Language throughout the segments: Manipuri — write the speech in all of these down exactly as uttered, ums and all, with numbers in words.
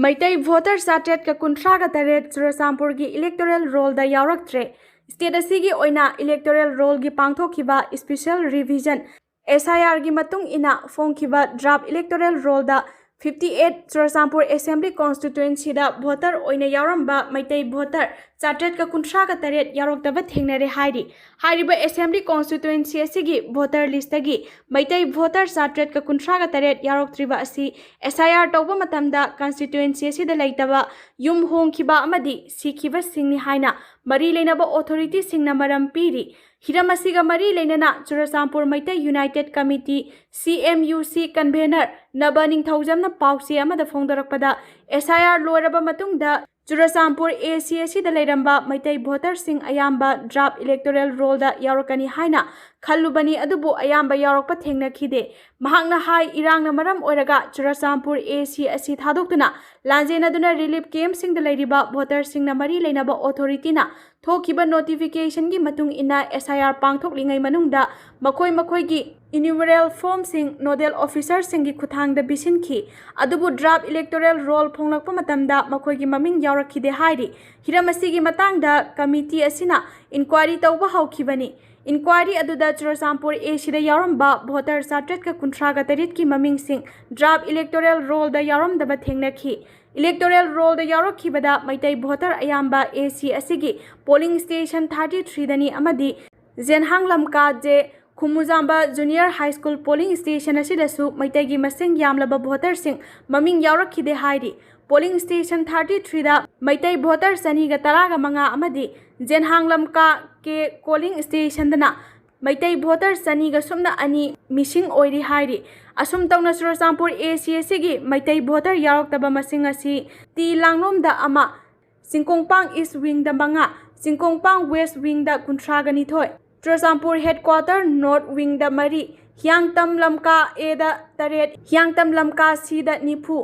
ꯃꯩꯇꯩ ꯚꯣꯇꯔ ꯆꯥꯇ꯭ꯔꯦꯠꯀ ꯀꯨꯟꯊ꯭ꯔꯥꯒ ꯇꯔꯦꯠ ꯆꯨꯔꯆꯥꯟꯄꯨꯔꯒꯤ ꯏꯂꯦꯛꯇꯣꯔꯦꯜ ꯔꯣꯜꯗ ꯌꯥꯎꯔꯛꯇ꯭ꯔꯦ꯫ ꯁ꯭ꯇꯦꯠ ꯑꯁꯤꯒꯤ ꯑꯣꯏꯅ ꯏꯂꯦꯛꯇꯣꯔꯦꯜ ꯔꯣꯜꯒꯤ ꯄꯥꯡꯊꯣꯛꯈꯤꯕ ꯏꯁꯄꯤꯁꯦꯜ ꯔꯤꯚꯤꯖꯟ, ꯑꯦꯁ ꯑꯥꯏ ꯑꯥꯔꯒꯤ ꯃꯇꯨꯡ ꯏꯟꯅ ꯐꯣꯡꯈꯤꯕ ꯗ꯭ꯔꯥꯐ ꯏꯂꯦꯛꯇꯣꯔꯦꯜ ꯔꯣꯜꯗ ꯐꯤꯐꯇꯤ ꯑꯩꯠ ꯆꯨꯔꯆꯥꯟꯄꯨꯔ ꯑꯦꯁꯦꯝꯕ꯭ꯂꯤ ꯀꯣꯟꯁꯇꯤꯇ꯭ꯋꯦꯟꯁꯤꯗ ꯚꯣꯇꯔ ꯑꯣꯏꯅ ꯌꯥꯎꯔꯝꯕ ꯃꯩꯇꯩ ꯚꯣꯇꯔ ꯆꯥꯇ꯭ꯔꯦꯠꯀ ꯀꯨꯟꯊ꯭ꯔꯥꯒ ꯇꯔꯦꯠ ꯌꯥꯎꯔꯛꯇꯕ ꯊꯦꯡꯅꯔꯦ ꯍꯥꯏꯔꯤ꯫ ꯍꯥꯏꯔꯤꯕ ꯑꯦꯁꯦꯝꯕ꯭ꯂꯤ ꯀꯣꯟꯁꯇꯤꯇ꯭ꯋꯦꯟꯁꯤ ꯑꯁꯤꯒꯤ ꯚꯣꯇꯔ ꯂꯤꯁꯇꯒꯤ ꯃꯩꯇꯩ ꯚꯣꯇꯔ ꯆꯥꯇ꯭ꯔꯦꯠꯀ ꯀꯨꯟꯊ꯭ꯔꯥꯒ ꯇꯔꯦꯠ ꯌꯥꯎꯔꯛꯇ꯭ꯔꯤꯕ ꯑꯁꯤ ꯑꯦꯁ ꯑꯥꯏ ꯑꯥꯔ ꯇꯧꯕ ꯃꯇꯝꯗ ꯀꯟꯁꯇꯤꯇ꯭ꯋꯦꯟꯁꯤ ꯑꯁꯤꯗ ꯂꯩꯇꯕ ꯌꯨꯝ ꯍꯣꯡꯈꯤꯕ ꯑꯃꯗꯤ ꯁꯤꯈꯤꯕꯁꯤꯡꯅꯤ ꯍꯥꯏꯅ ꯃꯔꯤ ꯂꯩꯅꯕ ꯑꯣꯊꯣꯔꯤꯇꯤꯁꯤꯡꯅ ꯃꯔꯝ ꯄꯤꯔꯤ꯫ ꯍꯤꯔꯝ ꯑꯁꯤꯒ ꯃꯔꯤ ꯂꯩꯅꯅ ꯆꯨꯔꯆꯥꯟꯄꯨꯔ ꯃꯩꯇꯩ ꯌꯨꯅꯥꯏꯇꯦꯠ ꯀꯃꯤꯇꯤ, ꯁꯤ ꯑꯦꯝ ꯌꯨ ꯁꯤ, ꯀꯟꯚꯦꯅꯔ ꯅꯕ ꯅꯤꯡꯊꯧꯖꯝꯅ ꯄꯥꯎꯆꯦ ꯑꯃꯗ ꯐꯣꯡꯗꯣꯔꯛꯄꯗ, ꯑꯦꯁ ꯑꯥꯏ ꯑꯥꯔ ꯂꯣꯏꯔꯕ ꯃꯇꯨꯡꯗ ꯆꯨꯔꯆꯥꯟꯄꯨꯔ ꯑꯦ ꯁꯤ ꯑꯁꯤꯗ ꯂꯩꯔꯝꯕ ꯃꯩꯇꯩ ꯚꯣꯇꯔꯁꯤꯡ ꯑꯌꯥꯝꯕ ꯗ꯭ꯔꯥꯐ ꯏꯂꯦꯛꯇꯣꯔꯦꯜ ꯔꯣꯜꯗ ꯌꯥꯎꯔꯛꯀꯅꯤ ꯍꯥꯏꯅ ꯈꯜꯂꯨꯕꯅꯤ, ꯑꯗꯨꯕꯨ ꯑꯌꯥꯝꯕ ꯌꯥꯎꯔꯛꯄ ꯊꯦꯡꯅꯈꯤꯗꯦ꯫ ꯃꯍꯥꯛꯅ ꯍꯥꯏ, ꯏꯔꯥꯡꯅ ꯃꯔꯝ ꯑꯣꯏꯔꯒ ꯆꯨꯔꯆꯥꯟꯄꯨꯔ ꯑꯦ ꯁꯤ ꯑꯁꯤ ꯊꯥꯗꯣꯛꯇꯨꯅ ꯂꯥꯟꯖꯦꯟꯅꯗꯨꯅ ꯔꯤꯂꯤꯐ ꯀꯦꯝꯞꯁꯤꯡꯗ ꯂꯩꯔꯤꯕ ꯚꯣꯇꯔꯁꯤꯡꯅ ꯃꯔꯤ ꯂꯩꯅꯕ ꯑꯣꯊꯣꯔꯤꯇꯤꯅ ꯊꯣꯛꯈꯤꯕ ꯅꯣꯇꯤꯐꯤꯀꯦꯁꯟꯒꯤ ꯃꯇꯨꯡ ꯏꯟꯅ ꯑꯦꯁ ꯑꯥꯏ ꯑꯥꯔ ꯄꯥꯡꯊꯣꯛꯂꯤꯉꯩ ꯃꯅꯨꯡꯗ ꯃꯈꯣꯏ ꯃꯈꯣꯏꯒꯤ ꯏꯅ꯭ꯌꯨꯃꯔꯦꯜ ꯐꯣꯔꯝꯁꯤꯡ ꯅꯣꯗꯦꯜ ꯑꯣꯐꯤꯁꯔꯁꯤꯡꯒꯤ ꯈꯨꯠꯊꯥꯡꯗ ꯄꯤꯁꯤꯟꯈꯤ꯫ ꯑꯗꯨꯕꯨ ꯗ꯭ꯔꯥꯐ ꯏꯂꯦꯛꯇꯣꯔꯦꯜ ꯔꯣꯜ ꯐꯣꯡꯂꯛꯄ ꯃꯇꯝꯗ ꯃꯈꯣꯏꯒꯤ ꯃꯃꯤꯡ ꯌꯥꯎꯔꯛꯈꯤꯗꯦ ꯍꯥꯏꯔꯤ꯫ ꯍꯤꯔꯝ ꯑꯁꯤꯒꯤ ꯃꯇꯥꯡꯗ ꯀꯃꯤꯇꯤ ꯑꯁꯤꯅ ꯏꯟꯀ꯭ꯋꯥꯏꯔꯤ ꯇꯧꯕ ꯍꯧꯈꯤꯕꯅꯤ꯫ ꯏꯟꯀ꯭ꯋꯥꯏꯔꯤ ꯑꯗꯨꯗ ꯆꯨꯔꯆꯥꯟꯄꯨꯔ ꯑꯦ ꯁꯤꯗ ꯌꯥꯎꯔꯝꯕ ꯚꯣꯇꯔ ꯆꯥꯇ꯭ꯔꯦꯠꯀ ꯀꯨꯟꯊ꯭ꯔꯥꯒ ꯇꯔꯦꯠꯀꯤ ꯃꯃꯤꯡꯁꯤꯡ ꯗ꯭ꯔꯥꯐ ꯏꯂꯦꯛꯇꯣꯔꯦꯜ ꯔꯣꯜꯗ ꯌꯥꯎꯔꯝꯗꯕ ꯊꯦꯡꯅꯈꯤ꯫ ꯏꯂꯦꯛꯇꯣꯔꯦꯜ ꯔꯣꯜꯗ ꯌꯥꯎꯔꯛꯈꯤꯕꯗ ꯃꯩꯇꯩ ꯚꯣꯇꯔ ꯑꯌꯥꯝꯕ ꯑꯦ ꯁꯤ ꯑꯁꯤꯒꯤ ꯄꯣꯂꯤꯡ ꯁ꯭ꯇꯦꯁꯟ ꯊꯥꯔꯇꯤ ꯊ꯭ꯔꯤꯗꯅꯤ ꯑꯃꯗꯤ ꯖꯦꯟꯍꯥꯡ ꯂꯝꯀꯥ J Khumujamba junior high school polling station ꯑꯁꯤꯗꯁꯨ ꯃꯩꯇꯩꯒꯤ ꯃꯁꯤꯡ ꯌꯥꯝꯂꯕ ꯚꯣꯇꯔꯁꯤꯡ ꯃꯃꯤꯡ ꯌꯥꯎꯔꯛꯈꯤꯗꯦ ꯍꯥꯏꯔꯤ꯫ ꯄꯣꯂꯤꯡ ꯁ꯭ꯇꯦꯁꯟ ꯊꯥꯔꯇꯤ ꯊ꯭ꯔꯤꯗ ꯃꯩꯇꯩ ꯚꯣꯇꯔ ꯆꯅꯤꯒ ꯇꯔꯥꯒ ꯃꯉꯥ ꯑꯃꯗꯤ ꯖꯦꯟꯍꯥꯡ ꯂꯝꯀꯥ ꯀꯦ ꯀꯣꯂꯤꯡ ꯁ꯭ꯇꯦꯁꯟꯗꯅ ꯃꯩꯇꯩ ꯚꯣꯇꯔ ꯆꯅꯤꯒ ꯁꯨꯞꯅ ꯑꯅꯤ ꯃꯤꯁꯤꯡ ꯑꯣꯏꯔꯤ ꯍꯥꯏꯔꯤ꯫ ꯑꯁꯨꯝ ꯇꯧꯅ ꯆꯨꯔꯆꯥꯟꯄꯨꯔ ꯑꯦ ꯁꯤ ꯑꯁꯤꯒꯤ ꯃꯩꯇꯩ ꯚꯣꯇꯔ ꯌꯥꯎꯔꯛꯇꯕ ꯃꯁꯤꯡ ꯑꯁꯤ ꯇꯤ ꯂꯥꯡꯂꯣꯝꯗ ꯑꯃ, ꯆꯤꯡꯀꯣꯡꯄꯥꯡ ꯏꯁ ꯋꯤꯡꯗ ꯃꯉꯥ, ꯆꯤꯡꯀꯣꯡꯄꯥꯡ ꯋꯦꯁ ꯋꯤꯡꯗ ꯀꯨꯟꯊ꯭ꯔꯥꯒ ꯅꯤꯊꯣꯏ, ꯆꯨꯔꯆꯥꯟꯄꯨꯔ ꯍꯦꯗꯀ꯭ꯋꯥꯇꯔ ꯅꯣꯔꯠ ꯋꯤꯡꯗ ꯃꯔꯤ, ꯍꯤꯌꯥꯡꯇꯝ ꯂꯝꯀꯥ ꯑꯦꯗ ꯇꯔꯦꯠ, ꯍꯤꯌꯥꯡꯇꯝ ꯂꯝꯀꯥ ꯁꯤꯗ ꯅꯤꯐꯨ,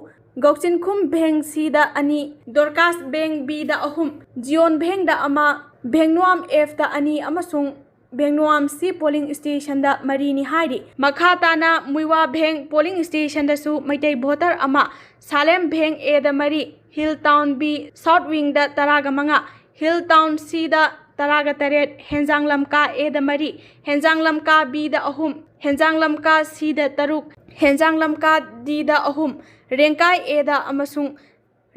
ꯒꯧꯆꯤꯟꯈꯨꯝ ꯚꯦꯡ ꯁꯤꯗ ꯑꯅꯤ, ꯗꯣꯔꯀꯥꯁ ꯚꯦꯡ ꯕꯤꯗ ꯑꯍꯨꯝ, ꯖꯤꯌꯣꯟ ꯚꯦꯡꯗ ꯑꯃ, ꯚꯦꯡꯅꯨꯋꯥꯝ ꯑꯦꯐꯇ ꯑꯅꯤ ꯑꯃꯁꯨꯡ ꯚꯦꯡꯅꯣꯋꯥꯝ ꯁꯤ ꯄꯣꯂꯤꯡ ꯁ꯭ꯇꯦꯁꯟꯗ ꯃꯔꯤꯅꯤ ꯍꯥꯏꯔꯤ꯫ ꯃꯈꯥ ꯇꯥꯅ ꯃꯨꯏꯋꯥ ꯚꯦꯡ ꯄꯣꯂꯤꯡ ꯁ꯭ꯇꯦꯁꯟꯗꯁꯨ ꯃꯩꯇꯩ ꯚꯣꯇꯔ ꯑꯃ, ꯁꯥꯂꯦꯝ ꯚꯦꯡ ꯑꯦꯗ ꯃꯔꯤ, ꯍꯤꯜ ꯇꯥꯎꯟ ꯕꯤ ꯁꯥꯎꯠ ꯋꯤꯡꯗ ꯇꯔꯥꯒ ꯃꯉꯥ, ꯍꯤꯜ ꯇꯥꯎꯟ ꯁꯤꯗ ꯇꯔꯥꯒ ꯇꯔꯦꯠ, ꯍꯦꯟꯖꯥꯡ ꯂꯝꯀꯥ ꯑꯦꯗ ꯃꯔꯤ, ꯍꯦꯟꯖꯥꯡ ꯂꯝꯀꯥ ꯕꯤꯗ ꯑꯍꯨꯝ, ꯍꯦꯟꯖꯥꯡ ꯂꯝꯀꯥ ꯁꯤꯗ ꯇꯔꯨꯛ, ꯍꯦꯟꯖꯥꯡ ꯂꯝꯀꯥ ꯗꯤꯗ ꯑꯍꯨꯝ, ꯔꯦꯡꯀꯥꯏ ꯑꯦꯗ ꯑꯃꯁꯨꯡ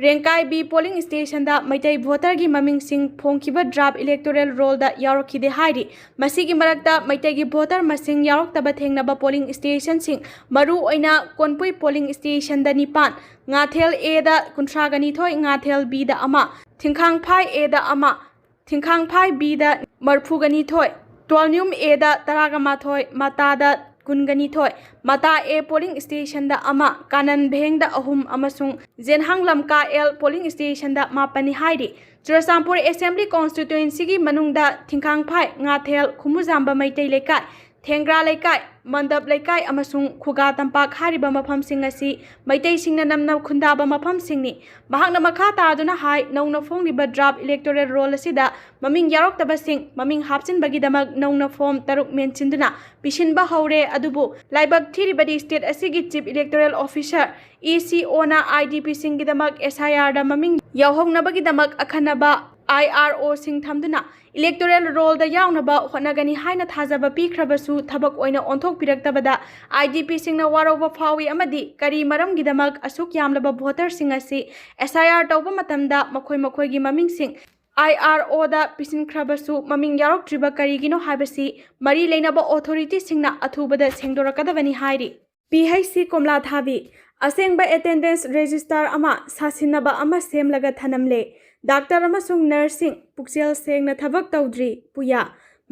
ꯔꯦꯡꯀꯥꯏ ꯕꯤ ꯄꯣꯂꯤꯡ ꯁ꯭ꯇꯦꯁꯟꯗ ꯃꯩꯇꯩ ꯚꯣꯇꯔꯒꯤ ꯃꯃꯤꯡꯁꯤꯡ ꯐꯣꯡꯈꯤꯕ ꯗ꯭ꯔꯥꯐ ꯏꯂꯦꯛꯇꯣꯔꯦꯜ ꯔꯣꯜꯗ ꯌꯥꯎꯔꯛꯈꯤꯗꯦ ꯍꯥꯏꯔꯤ꯫ ꯃꯁꯤꯒꯤ ꯃꯔꯛꯇ ꯃꯩꯇꯩꯒꯤ ꯚꯣꯇꯔ ꯃꯁꯤꯡ ꯌꯥꯎꯔꯛꯇꯕ ꯊꯦꯡꯅꯕ ꯄꯣꯂꯤꯡ ꯁ꯭ꯇꯦꯁꯟꯁꯤꯡ, ꯃꯔꯨ ꯑꯣꯏꯅ ꯀꯣꯟꯄꯨꯏ ꯄꯣꯂꯤꯡ ꯁ꯭ꯇꯦꯁꯟꯗ ꯅꯤꯄꯥꯟ, ꯉꯥꯊꯦꯜ ꯑꯦꯗ ꯀꯨꯟꯊ꯭ꯔꯥꯒ ꯅꯤꯊꯣꯏ, ꯉꯥꯊꯦꯜ ꯕꯤꯗ ꯑꯃ, ꯊꯤꯡꯈꯥꯡꯐꯥꯏ ꯑꯦꯗ ꯑꯃ, ꯊꯤꯡꯈꯥꯡꯐꯥꯏ ꯕꯤꯗ ꯃꯔꯐꯨꯒ ꯅꯤꯊꯣꯏ, ꯇꯣꯜꯅ꯭ꯌꯨꯝ ꯑꯦꯗ ꯇꯔꯥꯒ ꯃꯥꯊꯣꯏ, ꯃꯇꯥꯗ ꯀꯨꯟꯒ ꯅꯤꯊꯣꯏ, ꯃꯇꯥ ꯑꯦ ꯄꯣꯂꯤꯡ ꯁ꯭ꯇꯦꯁꯟꯗ ꯑꯃ, ꯀꯥꯅꯟ ꯚꯦꯡꯗ ꯑꯍꯨꯝ ꯑꯃꯁꯨꯡ ꯖꯦꯟꯍꯥꯡ ꯂꯝꯀꯥ ꯑꯦꯜ ꯄꯣꯂꯤꯡ ꯁ꯭ꯇꯦꯁꯟꯗ ꯃꯥꯄꯟꯅꯤ ꯍꯥꯏꯔꯤ꯫ ꯆꯨꯔꯆꯥꯟꯄꯨꯔ ꯑꯦꯁꯦꯝꯕ꯭ꯂꯤ ꯀꯣꯟꯁꯇꯤꯇ꯭ꯋꯦꯟꯁꯤꯒꯤ ꯃꯅꯨꯡꯗ ꯊꯤꯡꯈꯥꯡꯐꯥꯏ, ꯉꯥꯊꯦꯜ, ꯈꯨꯃꯨꯖꯥꯝꯕ ꯃꯩꯇꯩ ꯂꯩꯀꯥꯏ, ꯊꯦꯡꯒ꯭ꯔꯥ ꯂꯩꯀꯥꯏ, ꯃꯟꯗꯞ ꯂꯩꯀꯥꯏ ꯑꯃꯁꯨꯡ ꯈꯨꯒꯥ ꯇꯝꯄꯥꯛ ꯍꯥꯏꯔꯤꯕ ꯃꯐꯝꯁꯤꯡ ꯑꯁꯤ ꯃꯩꯇꯩꯁꯤꯡꯅ ꯅꯝꯅ ꯈꯨꯟꯗꯥꯕ ꯃꯐꯝꯁꯤꯡꯅꯤ꯫ ꯃꯍꯥꯛꯅ ꯃꯈꯥ ꯇꯥꯗꯨꯅ ꯍꯥꯏ, ꯅꯧꯅ ꯐꯣꯡꯂꯤꯕ ꯗ꯭ꯔꯥꯐ ꯏꯂꯦꯛꯇꯣꯔꯦꯜ ꯔꯣꯜ ꯑꯁꯤꯗ ꯃꯃꯤꯡ ꯌꯥꯎꯔꯛꯇꯕꯁꯤꯡ ꯃꯃꯤꯡ ꯍꯥꯞꯆꯤꯟꯕꯒꯤꯗꯃꯛ ꯅꯧꯅ ꯐꯣꯔꯝ ꯇꯔꯨꯛ ꯃꯦꯟꯁꯤꯟꯗꯨꯅ ꯄꯤꯁꯤꯟꯕ ꯍꯧꯔꯦ, ꯑꯗꯨꯕꯨ ꯂꯥꯏꯕꯛ ꯊꯤꯔꯤꯕꯗꯤ ꯁ꯭ꯇꯦꯠ ꯑꯁꯤꯒꯤ ꯆꯤꯐ ꯏꯂꯦꯛꯇꯣꯔꯦꯜ ꯑꯣꯐꯤꯁꯥꯔ, ꯏ ꯁꯤ ꯑꯣꯅ ꯑꯥꯏ ꯗꯤ ꯄꯤꯁꯤꯡꯒꯤꯗꯃꯛ ꯑꯦꯁ ꯑꯥꯏ ꯑꯥꯔꯗ ꯃꯃꯤꯡ ꯌꯥꯎꯍꯧꯅꯕꯒꯤꯗꯃꯛ ꯑꯈꯟꯅꯕ ꯑꯥꯏ ꯑꯥꯔ ꯑꯣꯁꯤꯡ ꯊꯝꯗꯨꯅ ꯏꯂꯦꯛꯇꯣꯔꯦꯜ ꯔꯣꯜꯗ ꯌꯥꯎꯅꯕ ꯍꯣꯠꯅꯒꯅꯤ ꯍꯥꯏꯅ ꯊꯥꯖꯕ ꯄꯤꯈ꯭ꯔꯕꯁꯨ ꯊꯕꯛ ꯑꯣꯏꯅ ꯑꯣꯟꯊꯣꯛꯄꯤꯔꯛꯇꯕꯗ ꯑꯥꯏ ꯗꯤ ꯄꯤꯁꯤꯡꯅ ꯋꯥꯔꯧꯕ ꯐꯥꯎꯏ ꯑꯃꯗꯤ ꯀꯔꯤ ꯃꯔꯝꯒꯤꯗꯃꯛ ꯑꯁꯨꯛ ꯌꯥꯝꯂꯕ ꯚꯣꯇꯔꯁꯤꯡ ꯑꯁꯤ ꯑꯦꯁ ꯑꯥꯏ ꯑꯥꯔ ꯇꯧꯕ ꯃꯇꯝꯗ ꯃꯈꯣꯏ ꯃꯈꯣꯏꯒꯤ ꯃꯃꯤꯡꯁꯤꯡ ꯑꯥꯏ ꯑꯥꯔ ꯑꯣꯗ ꯄꯤꯁꯤꯟꯈ꯭ꯔꯕꯁꯨ ꯃꯃꯤꯡ ꯌꯥꯎꯔꯛꯇ꯭ꯔꯤꯕ ꯀꯔꯤꯒꯤꯅꯣ ꯍꯥꯏꯕꯁꯤ ꯃꯔꯤ ꯂꯩꯅꯕ ꯑꯣꯊꯣꯔꯤꯇꯤꯁꯤꯡꯅ ꯑꯊꯨꯕꯗ ꯁꯦꯡꯗꯣꯔꯛꯀꯗꯕꯅꯤ ꯍꯥꯏꯔꯤ꯫ ꯄꯤ ꯍꯩꯆ ꯁꯤ ꯀꯣꯝꯂꯥ ꯊꯥꯕꯤ, ꯑꯁꯦꯡꯕ ꯑꯦꯇꯦꯟꯗꯦꯟꯁ ꯔꯦꯖꯤꯁꯇꯥꯔ ꯑꯃ ꯁꯥꯁꯤꯟꯅꯕ ꯑꯃ ꯁꯦꯝꯂꯒ ꯊꯅꯝꯂꯦ꯫ ꯗꯥꯛꯇꯔ ꯑꯃꯁꯨꯡ ꯅꯔꯁꯁꯤꯡ ꯄꯨꯛꯆꯦꯜ ꯁꯦꯡꯅ ꯊꯕꯛ ꯇꯧꯗ꯭ꯔꯤ꯫ ꯄꯨꯌꯥ,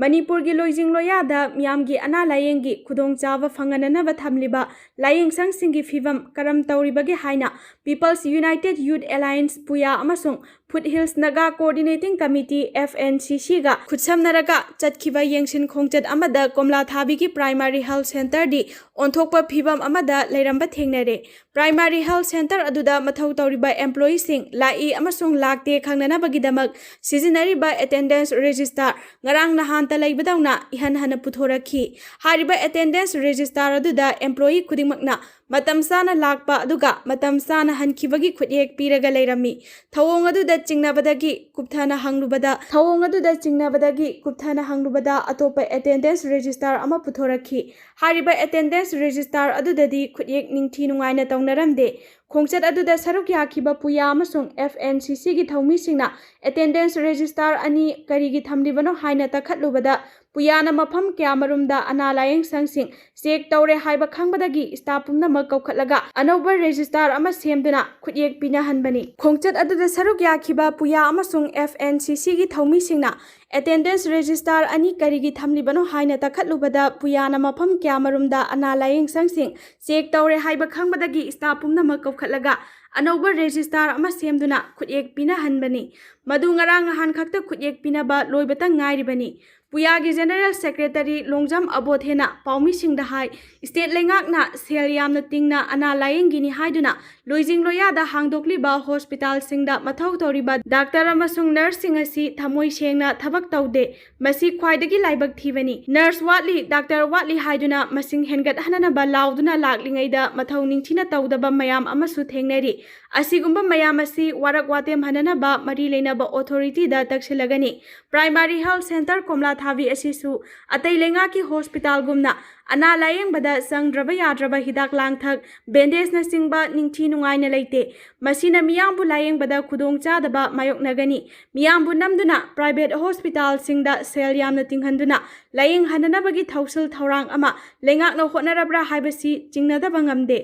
ꯃꯅꯤꯄꯨꯔꯒꯤ ꯂꯣꯏꯖꯤꯡ ꯂꯣꯌꯥꯗ ꯃꯤꯌꯥꯝꯒꯤ ꯑꯅꯥ ꯂꯥꯌꯦꯡꯒꯤ ꯈꯨꯗꯣꯡꯆꯥꯕ ꯐꯪꯍꯟꯅꯅꯕ ꯊꯝꯂꯤꯕ ꯂꯥꯌꯦꯡꯁꯪꯁꯤꯡꯒꯤ ꯐꯤꯕꯝ ꯀꯔꯝ ꯇꯧꯔꯤꯕꯒꯦ ꯍꯥꯏꯅ People's United Youth Alliance ꯄꯨꯌꯥ ꯑꯃꯁꯨꯡ Foot Hills Naga Coordinating Committee, F N C C ꯒ ꯈꯨꯠꯁꯝꯅꯔꯒ ꯆꯠꯈꯤꯕ ꯌꯦꯡꯁꯤꯟ ꯈꯣꯡꯆꯠ ꯑꯃꯗ ꯀꯣꯝꯂꯥ ꯊꯥꯕꯤꯒꯤ Primary Health Centre ꯗꯤ ꯑꯣꯟꯊꯣꯛꯄ ꯐꯤꯕꯝ ꯑꯃꯗ ꯂꯩꯔꯝꯕ ꯊꯦꯡꯅꯔꯦ꯫ Primary Health Centre ꯑꯗꯨꯗ ꯃꯊꯧ ꯇꯧꯔꯤꯕ employee ꯁꯤꯡ ꯂꯥꯛꯏ ꯑꯃꯁꯨꯡ ꯂꯥꯛꯇꯦ ꯈꯪꯅꯅꯕꯒꯤꯗꯃꯛ ꯁꯤꯖꯤꯟꯅꯔꯤꯕ attendance register ꯉꯔꯥꯡ ꯅꯍꯥꯟꯇ ꯂꯩꯕꯗꯧꯅ ꯏꯍꯟ ꯍꯟꯅ ꯄꯨꯊꯣꯔꯛꯈꯤ꯫ ꯍꯥꯏꯔꯤꯕ attendance register ꯑꯗꯨꯗ employee ꯈꯨꯗꯤꯡꯃꯛꯅ ꯃꯇꯝ ꯆꯥꯅ ꯂꯥꯛꯄ ꯑꯗꯨꯒ ꯃꯇꯝ ꯆꯥꯅ ꯍꯟꯈꯤꯕꯒꯤ ꯈꯨꯠꯌꯦꯛ ꯄꯤꯔꯒ ꯂꯩꯔꯝꯃꯤ꯫ ꯊꯧꯑꯣꯡ ꯑꯗꯨꯗ ꯆꯤꯡꯅꯕꯗꯒꯤ ꯀꯨꯞꯊꯅ ꯍꯪꯂꯨꯕꯗ, ꯊꯧꯑꯣꯡ ꯑꯗꯨꯗ ꯆꯤꯡꯅꯕꯗꯒꯤ ꯀꯨꯞꯊꯅ ꯍꯪꯂꯨꯕꯗ ꯑꯇꯣꯞꯄ attendance register ꯑꯃ ꯄꯨꯊꯣꯔꯛꯈꯤ꯫ ꯍꯥꯏꯔꯤꯕ attendance register ꯑꯗꯨꯗꯗꯤ ꯈꯨꯠꯌꯦꯛ ꯅꯤꯡꯊꯤ ꯅꯨꯡꯉꯥꯏꯅ ꯇꯧꯅꯔꯝꯗꯦ꯫ ꯈꯣꯡꯆꯠ ꯑꯗꯨꯗ ꯁꯔꯨꯛ ꯌꯥꯈꯤꯕ ꯄꯨꯌꯥ ꯑꯃꯁꯨꯡ F N C C ꯒꯤ ꯊꯧꯃꯤꯁꯤꯡꯅ attendance register ꯑꯅꯤ ꯀꯔꯤꯒꯤ ꯊꯝꯂꯤꯕꯅꯣ ꯍꯥꯏꯅ ꯇꯛꯈꯠꯂꯨꯕꯗ, ꯄꯨꯌꯥꯅ ꯃꯐꯝ ꯀꯌꯥꯃꯔꯨꯝꯗ ꯑꯅꯥ ꯂꯥꯌꯦꯡ ꯁꯪꯁꯤꯡ check ꯇꯧꯔꯦ ꯍꯥꯏꯕ ꯈꯪꯕꯗꯒꯤ staff ꯄꯨꯝꯅꯃꯛ ꯀꯧꯈꯠꯂꯒ ꯑꯅꯧꯕ register ꯑꯃ ꯁꯦꯝꯗꯨꯅ ꯈꯨꯠꯌꯦꯛ ꯄꯤꯅꯍꯟꯕꯅꯤ꯫ ꯈꯣꯡꯆꯠ ꯑꯗꯨꯗ ꯁꯔꯨꯛ ꯌꯥꯈꯤꯕ ꯄꯨꯌꯥ ꯑꯃꯁꯨꯡ F N C C ꯒꯤ ꯊꯧꯃꯤꯁꯤꯡꯅ attendance register ꯑꯅꯤ ꯀꯔꯤꯒꯤ ꯊꯝꯂꯤꯕꯅꯣ ꯍꯥꯏꯅ ꯇꯛꯈꯠꯂꯨꯕꯗ, ꯄꯨꯌꯥꯅ ꯃꯐꯝ ꯀꯌꯥꯃꯔꯨꯝꯗ ꯑꯅꯥ ꯂꯥꯌꯦꯡ ꯁꯪꯁꯤꯡ check ꯇꯧꯔꯦ ꯍꯥꯏꯕ ꯈꯪꯕꯗꯒꯤ staff ꯄꯨꯝꯅꯃꯛ ꯀꯧꯈꯠꯂꯒ ꯑꯅꯧꯕ register ꯑꯃ ꯁꯦꯝꯗꯨꯅ ꯈꯨꯠꯌꯦꯛ ꯄꯤꯅꯍꯟꯕꯅꯤ꯫ ꯃꯗꯨ ꯉꯔꯥꯡ ꯅꯍꯥꯟ ꯈꯛꯇ ꯈꯨꯠꯌꯦꯛ ꯄꯤꯅꯕ ꯂꯣꯏꯕꯇ ꯉꯥꯏꯔꯤꯕꯅꯤ꯫ ꯄꯨꯌꯥꯒꯤ General Secretary ꯂꯣꯡꯖꯝ ꯑꯕꯣꯊꯦꯅ ꯄꯥꯎꯃꯤꯁꯤꯡꯗ ꯍꯥꯏ, state ꯂꯩꯉꯥꯛꯅ ꯁꯦꯜ ꯌꯥꯝꯅ ꯇꯤꯡꯅ ꯑꯅꯥ ꯂꯥꯌꯦꯡꯒꯤꯅꯤ ꯍꯥꯏꯗꯨꯅ ꯂꯣꯏꯖꯤꯡ ꯂꯣꯌꯥꯗ ꯍꯥꯡꯗꯣꯛꯂꯤꯕ hospital ꯁꯤꯡꯗ ꯃꯊꯧ ꯇꯧꯔꯤꯕ doctor ꯑꯃꯁꯨꯡ nurse ꯁꯤꯡ ꯑꯁꯤ ꯊꯃꯣꯏ ꯁꯦꯡꯅ ꯊꯕꯛ ꯇꯧꯗꯦ꯫ ꯃꯁꯤ ꯈ꯭ꯋꯥꯏꯗꯒꯤ ꯂꯥꯏꯕꯛ ꯊꯤꯕꯅꯤ꯫ Nurse ꯋꯥꯠꯂꯤ, doctor ꯋꯥꯠꯂꯤ ꯍꯥꯏꯗꯨꯅ ꯃꯁꯤꯡ ꯍꯦꯟꯒꯠꯍꯟꯅꯅꯕ ꯂꯥꯎꯗꯨꯅ ꯂꯥꯛꯂꯤꯉꯩꯗ ꯃꯊꯧ ꯅꯤꯡꯊꯤꯅ ꯇꯧꯗꯕ ꯃꯌꯥꯝ ꯑꯃꯁꯨ ꯊꯦꯡꯅꯔꯤ꯫ ꯑꯁꯤꯒꯨꯝꯕ ꯃꯌꯥꯝ ꯑꯁꯤ ꯋꯥꯔꯛ ꯋꯥꯇꯦꯝ ꯍꯟꯅꯅꯕ ꯃꯔꯤ ꯂꯩꯅꯕ authority ꯗ ꯇꯛꯁꯤꯜꯂꯒꯅꯤ꯫ Primary Health Centre ꯀꯣꯝꯂꯥ ꯊꯥꯕꯤ ꯑꯁꯤꯁꯨ ꯑꯇꯩ ꯂꯩꯉꯥꯛꯀꯤ hospital ꯒꯨꯝꯅ ꯑꯅꯥ ꯂꯥꯌꯦꯡꯕꯗ ꯆꯪꯗ꯭ꯔꯕ ꯌꯥꯗ꯭ꯔꯕ ꯍꯤꯗꯥꯛ ꯂꯥꯡꯊꯛ, bandage ꯅꯆꯤꯡꯕ ꯅꯤꯡꯊꯤ ꯅꯨꯡꯉꯥꯏꯅ ꯂꯩꯇꯦ꯫ ꯃꯁꯤꯅ ꯃꯤꯌꯥꯝꯕꯨ ꯂꯥꯌꯦꯡꯕꯗ ꯈꯨꯗꯣꯡꯆꯥꯗꯕ ꯃꯥꯌꯣꯛꯅꯒꯅꯤ꯫ ꯃꯤꯌꯥꯝꯕꯨ ꯅꯝꯗꯨꯅ private hospital ꯁꯤꯡꯗ ꯁꯦꯜ ꯌꯥꯝꯅ ꯇꯤꯡꯍꯟꯗꯨꯅ ꯂꯥꯌꯦꯡꯍꯟꯅꯅꯕꯒꯤ ꯊꯧꯁꯤꯜ ꯊꯧꯔꯥꯡ ꯑꯃ ꯂꯩꯉꯥꯛꯅ ꯍꯣꯠꯅꯔꯕ꯭ꯔꯥ ꯍꯥꯏꯕꯁꯤ ꯆꯤꯡꯅꯗꯕ ꯉꯝꯗꯦ꯫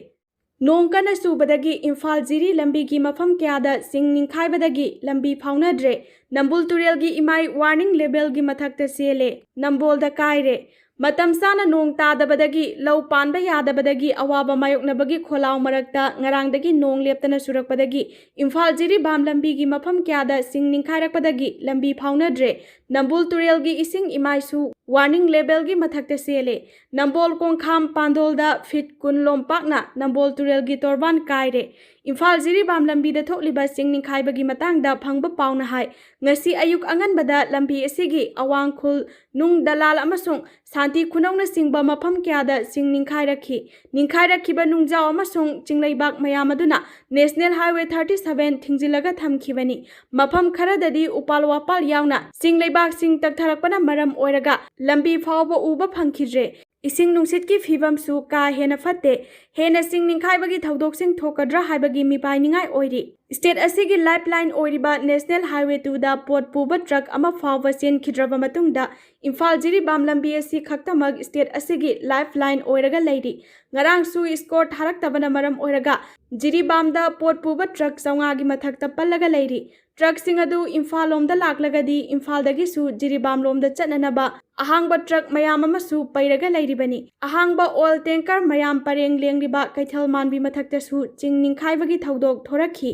ꯅꯣꯡ ꯀꯟꯅ ꯆꯨꯕꯗꯒꯤ ꯏꯝꯐꯥꯜ ꯖꯤꯔꯤ ꯂꯝꯕꯤꯒꯤ ꯃꯐꯝ ꯀꯌꯥꯗ ꯆꯤꯡ ꯅꯤꯡꯈꯥꯏꯕꯗꯒꯤ ꯂꯝꯕꯤ ꯐꯥꯎꯅꯗ꯭ꯔꯦ꯫ ꯅꯝꯕꯨꯜ ꯇꯨꯔꯦꯜꯒꯤ ꯏꯃꯥꯏ warning level ꯒꯤ ꯃꯊꯛꯇ ꯆꯦꯜꯂꯦ꯫ ꯅꯝꯕꯣꯜꯗ ꯀꯥꯏꯔꯦ꯫ ꯃꯇꯝ ꯆꯥꯅ ꯅꯣꯡ ꯇꯥꯗꯕꯗꯒꯤ ꯂꯧ ꯄꯥꯟꯕ ꯌꯥꯗꯕꯗꯒꯤ ꯑꯋꯥꯕ ꯃꯥꯌꯣꯛꯅꯕꯒꯤ ꯈꯣꯜꯂꯥꯎ ꯃꯔꯛꯇ ꯉꯔꯥꯡꯗꯒꯤ ꯅꯣꯡ ꯂꯦꯞꯇꯅ ꯆꯨꯔꯛꯄꯗꯒꯤ ꯏꯝꯐꯥꯜ ꯖꯤꯔꯤꯕꯥꯝ ꯂꯝꯕꯤꯒꯤ ꯃꯐꯝ ꯀꯌꯥꯗ ꯁꯤꯡ ꯅꯤꯡꯈꯥꯏꯔꯛꯄꯗꯒꯤ ꯂꯝꯕꯤ ꯐꯥꯎꯅꯗ꯭ꯔꯦ꯫ ꯅꯝꯕꯨꯜ ꯇꯨꯔꯦꯜꯒꯤ ꯏꯁꯤꯡ ꯏꯃꯥꯏꯁꯨ ꯋꯥꯔꯅꯤꯡ ꯂꯦꯕꯦꯜꯒꯤ ꯃꯊꯛꯇ ꯆꯦꯜꯂꯦ꯫ ꯅꯝꯕꯣꯜ ꯀꯣꯡꯈꯥꯝ ꯄꯥꯟꯗꯣꯜꯗ ꯐꯤꯠ ꯀꯨꯟ ꯂꯣꯝꯄꯥꯛꯅ ꯅꯝꯕꯣꯜ ꯇꯨꯔꯦꯜꯒꯤ ꯇꯣꯔꯕꯥꯟ ꯀꯥꯏꯔꯦ꯫ ꯏꯝꯐꯥꯜ ꯖꯤꯔꯤꯕꯥꯝ ꯂꯝꯕꯤꯗ ꯊꯣꯛꯂꯤꯕ ꯁꯤꯡ ꯅꯤꯡꯈꯥꯏꯕꯒꯤ ꯃꯇꯥꯡꯗ ꯐꯪꯕ ꯄꯥꯎꯅ ꯍꯥꯏ, ꯉꯁꯤ ꯑꯌꯨꯛ ꯑꯉꯟꯕꯗ ꯂꯝꯕꯤ ꯑꯁꯤꯒꯤ ꯑꯋꯥꯡ ꯈꯨꯜ ꯅꯨꯡ ꯗꯂꯥꯜ ꯑꯃꯁꯨꯡ ꯁꯥꯟꯇꯤ ꯈꯨꯅꯧꯅꯆꯤꯡꯕ ꯃꯐꯝ ꯀꯌꯥꯗ ꯁꯤꯡ ꯅꯤꯡꯈꯥꯏꯔꯛꯈꯤ꯫ ꯅꯤꯡꯈꯥꯏꯔꯛꯈꯤꯕ ꯅꯨꯡꯖꯥꯎ ꯑꯃꯁꯨꯡ ꯆꯤꯡꯂꯩꯕꯥꯛ ꯃꯌꯥꯝ ꯑꯗꯨꯅ ꯅꯦꯁꯅꯦꯜ ꯍꯥꯏꯋꯦ ꯊꯥꯔꯇꯤ ꯁꯚꯦꯟ ꯊꯤꯡꯖꯤꯜꯂꯒ ꯊꯝꯈꯤꯕꯅꯤ꯫ ꯃꯐꯝ ꯈꯔꯗꯗꯤ ꯎꯄꯥꯜ ꯋꯥꯄꯥꯜ ꯌꯥꯎꯅ ꯆꯤꯡꯂꯩꯕꯥꯛꯁꯤꯡ ꯇꯛꯊꯔꯛꯄꯅ ꯃꯔꯝ ꯑꯣꯏꯔꯒ ꯂꯝꯕꯤ ꯐꯥꯎꯕ ꯎꯕ ꯐꯪꯈꯤꯗ꯭ꯔꯦ꯫ ꯏꯁꯤꯡ ꯅꯨꯡꯁꯤꯠꯀꯤ ꯐꯤꯕꯝꯁꯨ ꯀꯥ ꯍꯦꯟꯅ ꯐꯠꯇꯦ꯫ ꯍꯦꯟꯅ ꯆꯤꯡ ꯅꯤꯡꯈꯥꯏꯕꯒꯤ ꯊꯧꯗꯣꯛꯁꯤꯡ ꯊꯣꯛꯀꯗ꯭ꯔꯥ ꯍꯥꯏꯕꯒꯤ ꯃꯤꯄꯥꯏꯅꯤꯡꯉꯥꯏ ꯑꯣꯏꯔꯤ꯫ ꯁ꯭ꯇꯦꯠ ꯑꯁꯤꯒꯤ ꯂꯥꯏꯐ ꯂꯥꯏꯟ ꯑꯣꯏꯔꯤꯕ ꯅꯦꯁꯅꯦꯜ ꯍꯥꯏꯋꯦ ꯇꯨꯗ ꯄꯣꯠ ꯄꯨꯕ ꯇ꯭ꯔꯛ ꯑꯃ ꯐꯥꯎꯕ ꯆꯦꯟꯈꯤꯗ꯭ꯔꯕ ꯃꯇꯨꯡꯗ ꯏꯝꯐꯥꯜ ꯖꯤꯔꯤꯕꯥꯝ ꯂꯝꯕꯤ ꯑꯁꯤ ꯈꯛꯇꯃꯛ ꯁ꯭ꯇꯦꯠ ꯑꯁꯤꯒꯤ ꯂꯥꯏꯐ ꯂꯥꯏꯟ ꯑꯣꯏꯔꯒ ꯂꯩꯔꯤ꯫ ꯉꯔꯥꯡꯁꯨ ꯏꯁꯀꯣꯔ ꯊꯥꯔꯛꯇꯕꯅ ꯃꯔꯝ ꯑꯣꯏꯔꯒ ꯖꯤꯔꯤꯕꯥꯝꯗ ꯄꯣꯠ ꯄꯨꯕ ꯇ꯭ꯔꯛ ꯆꯥꯝꯃꯉꯥꯒꯤ ꯃꯊꯛꯇ ꯄꯜꯂꯒ ꯂꯩꯔꯤ꯫ ꯇ꯭ꯔꯛꯁꯤꯡ ꯑꯗꯨ ꯏꯝꯐꯥꯜ ꯂꯣꯝꯗ ꯂꯥꯛꯂꯒꯗꯤ ꯏꯝꯐꯥꯜꯗꯒꯤꯁꯨ ꯖꯤꯔꯤꯕꯥꯝ ꯂꯣꯝꯗ ꯆꯠꯅꯅꯕ ꯑꯍꯥꯡꯕ ꯇ꯭ꯔꯛ ꯃꯌꯥꯝ ꯑꯃꯁꯨ ꯄꯩꯔꯒ ꯂꯩꯔꯤꯕꯅꯤ꯫ ꯑꯍꯥꯡꯕ ꯑꯣꯏꯜ ꯇꯦꯡꯀꯔ ꯃꯌꯥꯝ ꯄꯔꯦꯡ ꯂꯦꯡꯂꯤꯕ ꯀꯩꯊꯦꯜ ꯃꯥꯟꯕꯤ ꯃꯊꯛꯇꯁꯨ ꯆꯤꯡ ꯅꯤꯡꯈꯥꯏꯕꯒꯤ ꯊꯧꯗꯣꯛ ꯊꯣꯔꯛꯈꯤ꯫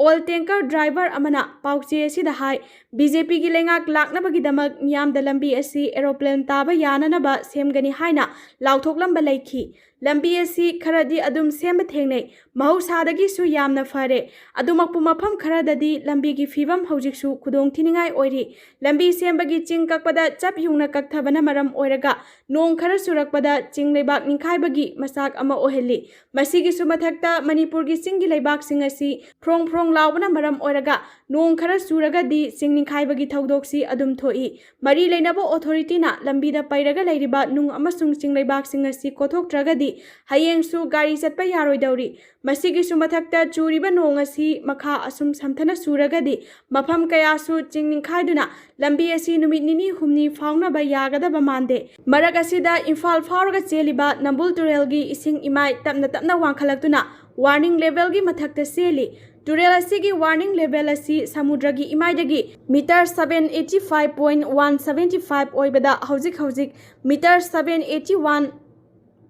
ꯑꯣꯏꯜ ꯇꯦꯡꯀꯔ ꯗ꯭ꯔꯥꯏꯚꯔ ꯑꯃꯅ ꯄꯥꯎꯆꯦ ꯑꯁꯤꯗ ꯍꯥꯏ, ꯕꯤ ꯖꯦ ꯄꯤꯒꯤ ꯂꯩꯉꯥꯛ ꯂꯥꯛꯅꯕꯒꯤꯗꯃꯛ ꯃꯤꯌꯥꯝꯗ ꯂꯝꯕꯤ ꯑꯁꯤ ꯑꯦꯔꯣꯄ꯭ꯂꯦꯟ ꯇꯥꯕ ꯌꯥꯅꯅꯕ ꯁꯦꯝꯒꯅꯤ ꯍꯥꯏꯅ ꯂꯥꯎꯊꯣꯛꯂꯝꯕ ꯂꯩꯈꯤ꯫ ꯂꯝꯕꯤ ꯑꯁꯤ ꯈꯔꯗꯤ ꯑꯗꯨꯝ ꯁꯦꯝꯕ ꯊꯦꯡꯅꯩ꯫ ꯃꯍꯧꯁꯥꯗꯒꯤꯁꯨ ꯌꯥꯝꯅ ꯐꯔꯦ꯫ ꯑꯗꯨꯃꯛꯄꯨ ꯃꯐꯝ ꯈꯔꯗꯗꯤ ꯂꯝꯕꯤꯒꯤ ꯐꯤꯕꯝ ꯍꯧꯖꯤꯛꯁꯨ ꯈꯨꯗꯣꯡꯊꯤꯅꯤꯡꯉꯥꯏ ꯑꯣꯏꯔꯤ꯫ ꯂꯝꯕꯤ ꯁꯦꯝꯕꯒꯤ ꯆꯤꯡ ꯀꯛꯄꯗ ꯆꯞ ꯌꯨꯡꯅ ꯀꯛꯊꯕꯅ ꯃꯔꯝ ꯑꯣꯏꯔꯒ ꯅꯣꯡ ꯈꯔ ꯆꯨꯔꯛꯄꯗ ꯆꯤꯡ ꯂꯩꯕꯥꯛ ꯅꯤꯡꯈꯥꯏꯕꯒꯤ ꯃꯆꯥꯛ ꯑꯃ ꯑꯣꯏꯍꯜꯂꯤ꯫ ꯃꯁꯤꯒꯤꯁꯨ ꯃꯊꯛꯇ ꯃꯅꯤꯄꯨꯔꯒꯤ ꯆꯤꯡꯒꯤ ꯂꯩꯕꯥꯛꯁꯤꯡ ꯑꯁꯤ ꯐ꯭ꯔꯣꯡ ꯐ꯭ꯔꯣꯡ ꯂꯥꯎꯕꯅ ꯃꯔꯝ ꯑꯣꯏꯔꯒ ꯅꯣꯡ ꯈꯔ ꯆꯨꯔꯒꯗꯤ ꯆꯤꯡ ꯅꯤꯡꯈꯥꯏꯕꯒꯤ ꯊꯧꯗꯣꯛꯁꯤ ꯑꯗꯨꯝ ꯊꯣꯛꯏ꯫ ꯃꯔꯤ ꯂꯩꯅꯕ ꯑꯣꯊꯣꯔꯤꯇꯤꯅ ꯂꯝꯕꯤꯗ ꯄꯩꯔꯒ ꯂꯩꯔꯤꯕ ꯅꯨꯡ ꯑꯃꯁꯨꯡ ꯆꯤꯡ ꯂꯩꯕꯥꯛꯁꯤꯡ ꯑꯁꯤ ꯀꯣꯊꯣꯛꯇ꯭ꯔꯒꯗꯤ ꯍꯌꯦꯡꯁꯨ ꯒꯥꯔꯤ ꯆꯠꯄ ꯌꯥꯔꯣꯏꯗꯧꯔꯤ꯫ ꯃꯁꯤꯒꯤꯁꯨ ꯃꯊꯛꯇ ꯆꯨꯔꯤꯕ ꯅꯣꯡ ꯑꯁꯤ ꯃꯈꯥ ꯑꯁꯨꯝ ꯁꯝꯊꯅ ꯆꯨꯔꯒꯗꯤ ꯃꯐꯝ ꯀꯌꯥꯁꯨ ꯆꯤꯡ ꯅꯤꯡꯈꯥꯏꯗꯨꯅ ꯂꯝꯕꯤ ꯑꯁꯤ ꯅꯨꯃꯤꯠ ꯅꯤꯅꯤ ꯍꯨꯝꯅꯤ ꯐꯥꯎꯅꯕ ꯌꯥꯒꯗꯕ ꯃꯥꯟꯗꯦ꯫ ꯃꯔꯛ ꯑꯁꯤꯗ ꯏꯝꯐꯥꯜ ꯐꯥꯎꯔꯒ ꯆꯦꯜꯂꯤꯕ ꯅꯝꯕꯨꯜ ꯇꯨꯔꯦꯜꯒꯤ ꯏꯁꯤꯡ ꯏꯃꯥꯏ ꯇꯞꯅ ꯇꯞꯅ ꯋꯥꯡꯈꯠꯂꯛꯇꯨꯅ warning levelꯒꯤ ꯃꯊꯛꯇ ꯆꯦꯜꯂꯤ꯫ ꯇꯨꯔꯦꯜ ꯑꯁꯤꯒꯤ warning level ꯑꯁꯤ ꯁꯃꯨꯗ꯭ꯔꯒꯤ ꯏꯃꯥꯏꯗꯒꯤ meter seven eighty five point one seventy five ꯑꯣꯏꯕꯗ ꯍꯧꯖꯤꯛ ꯍꯧꯖꯤꯛ meter seven eighty one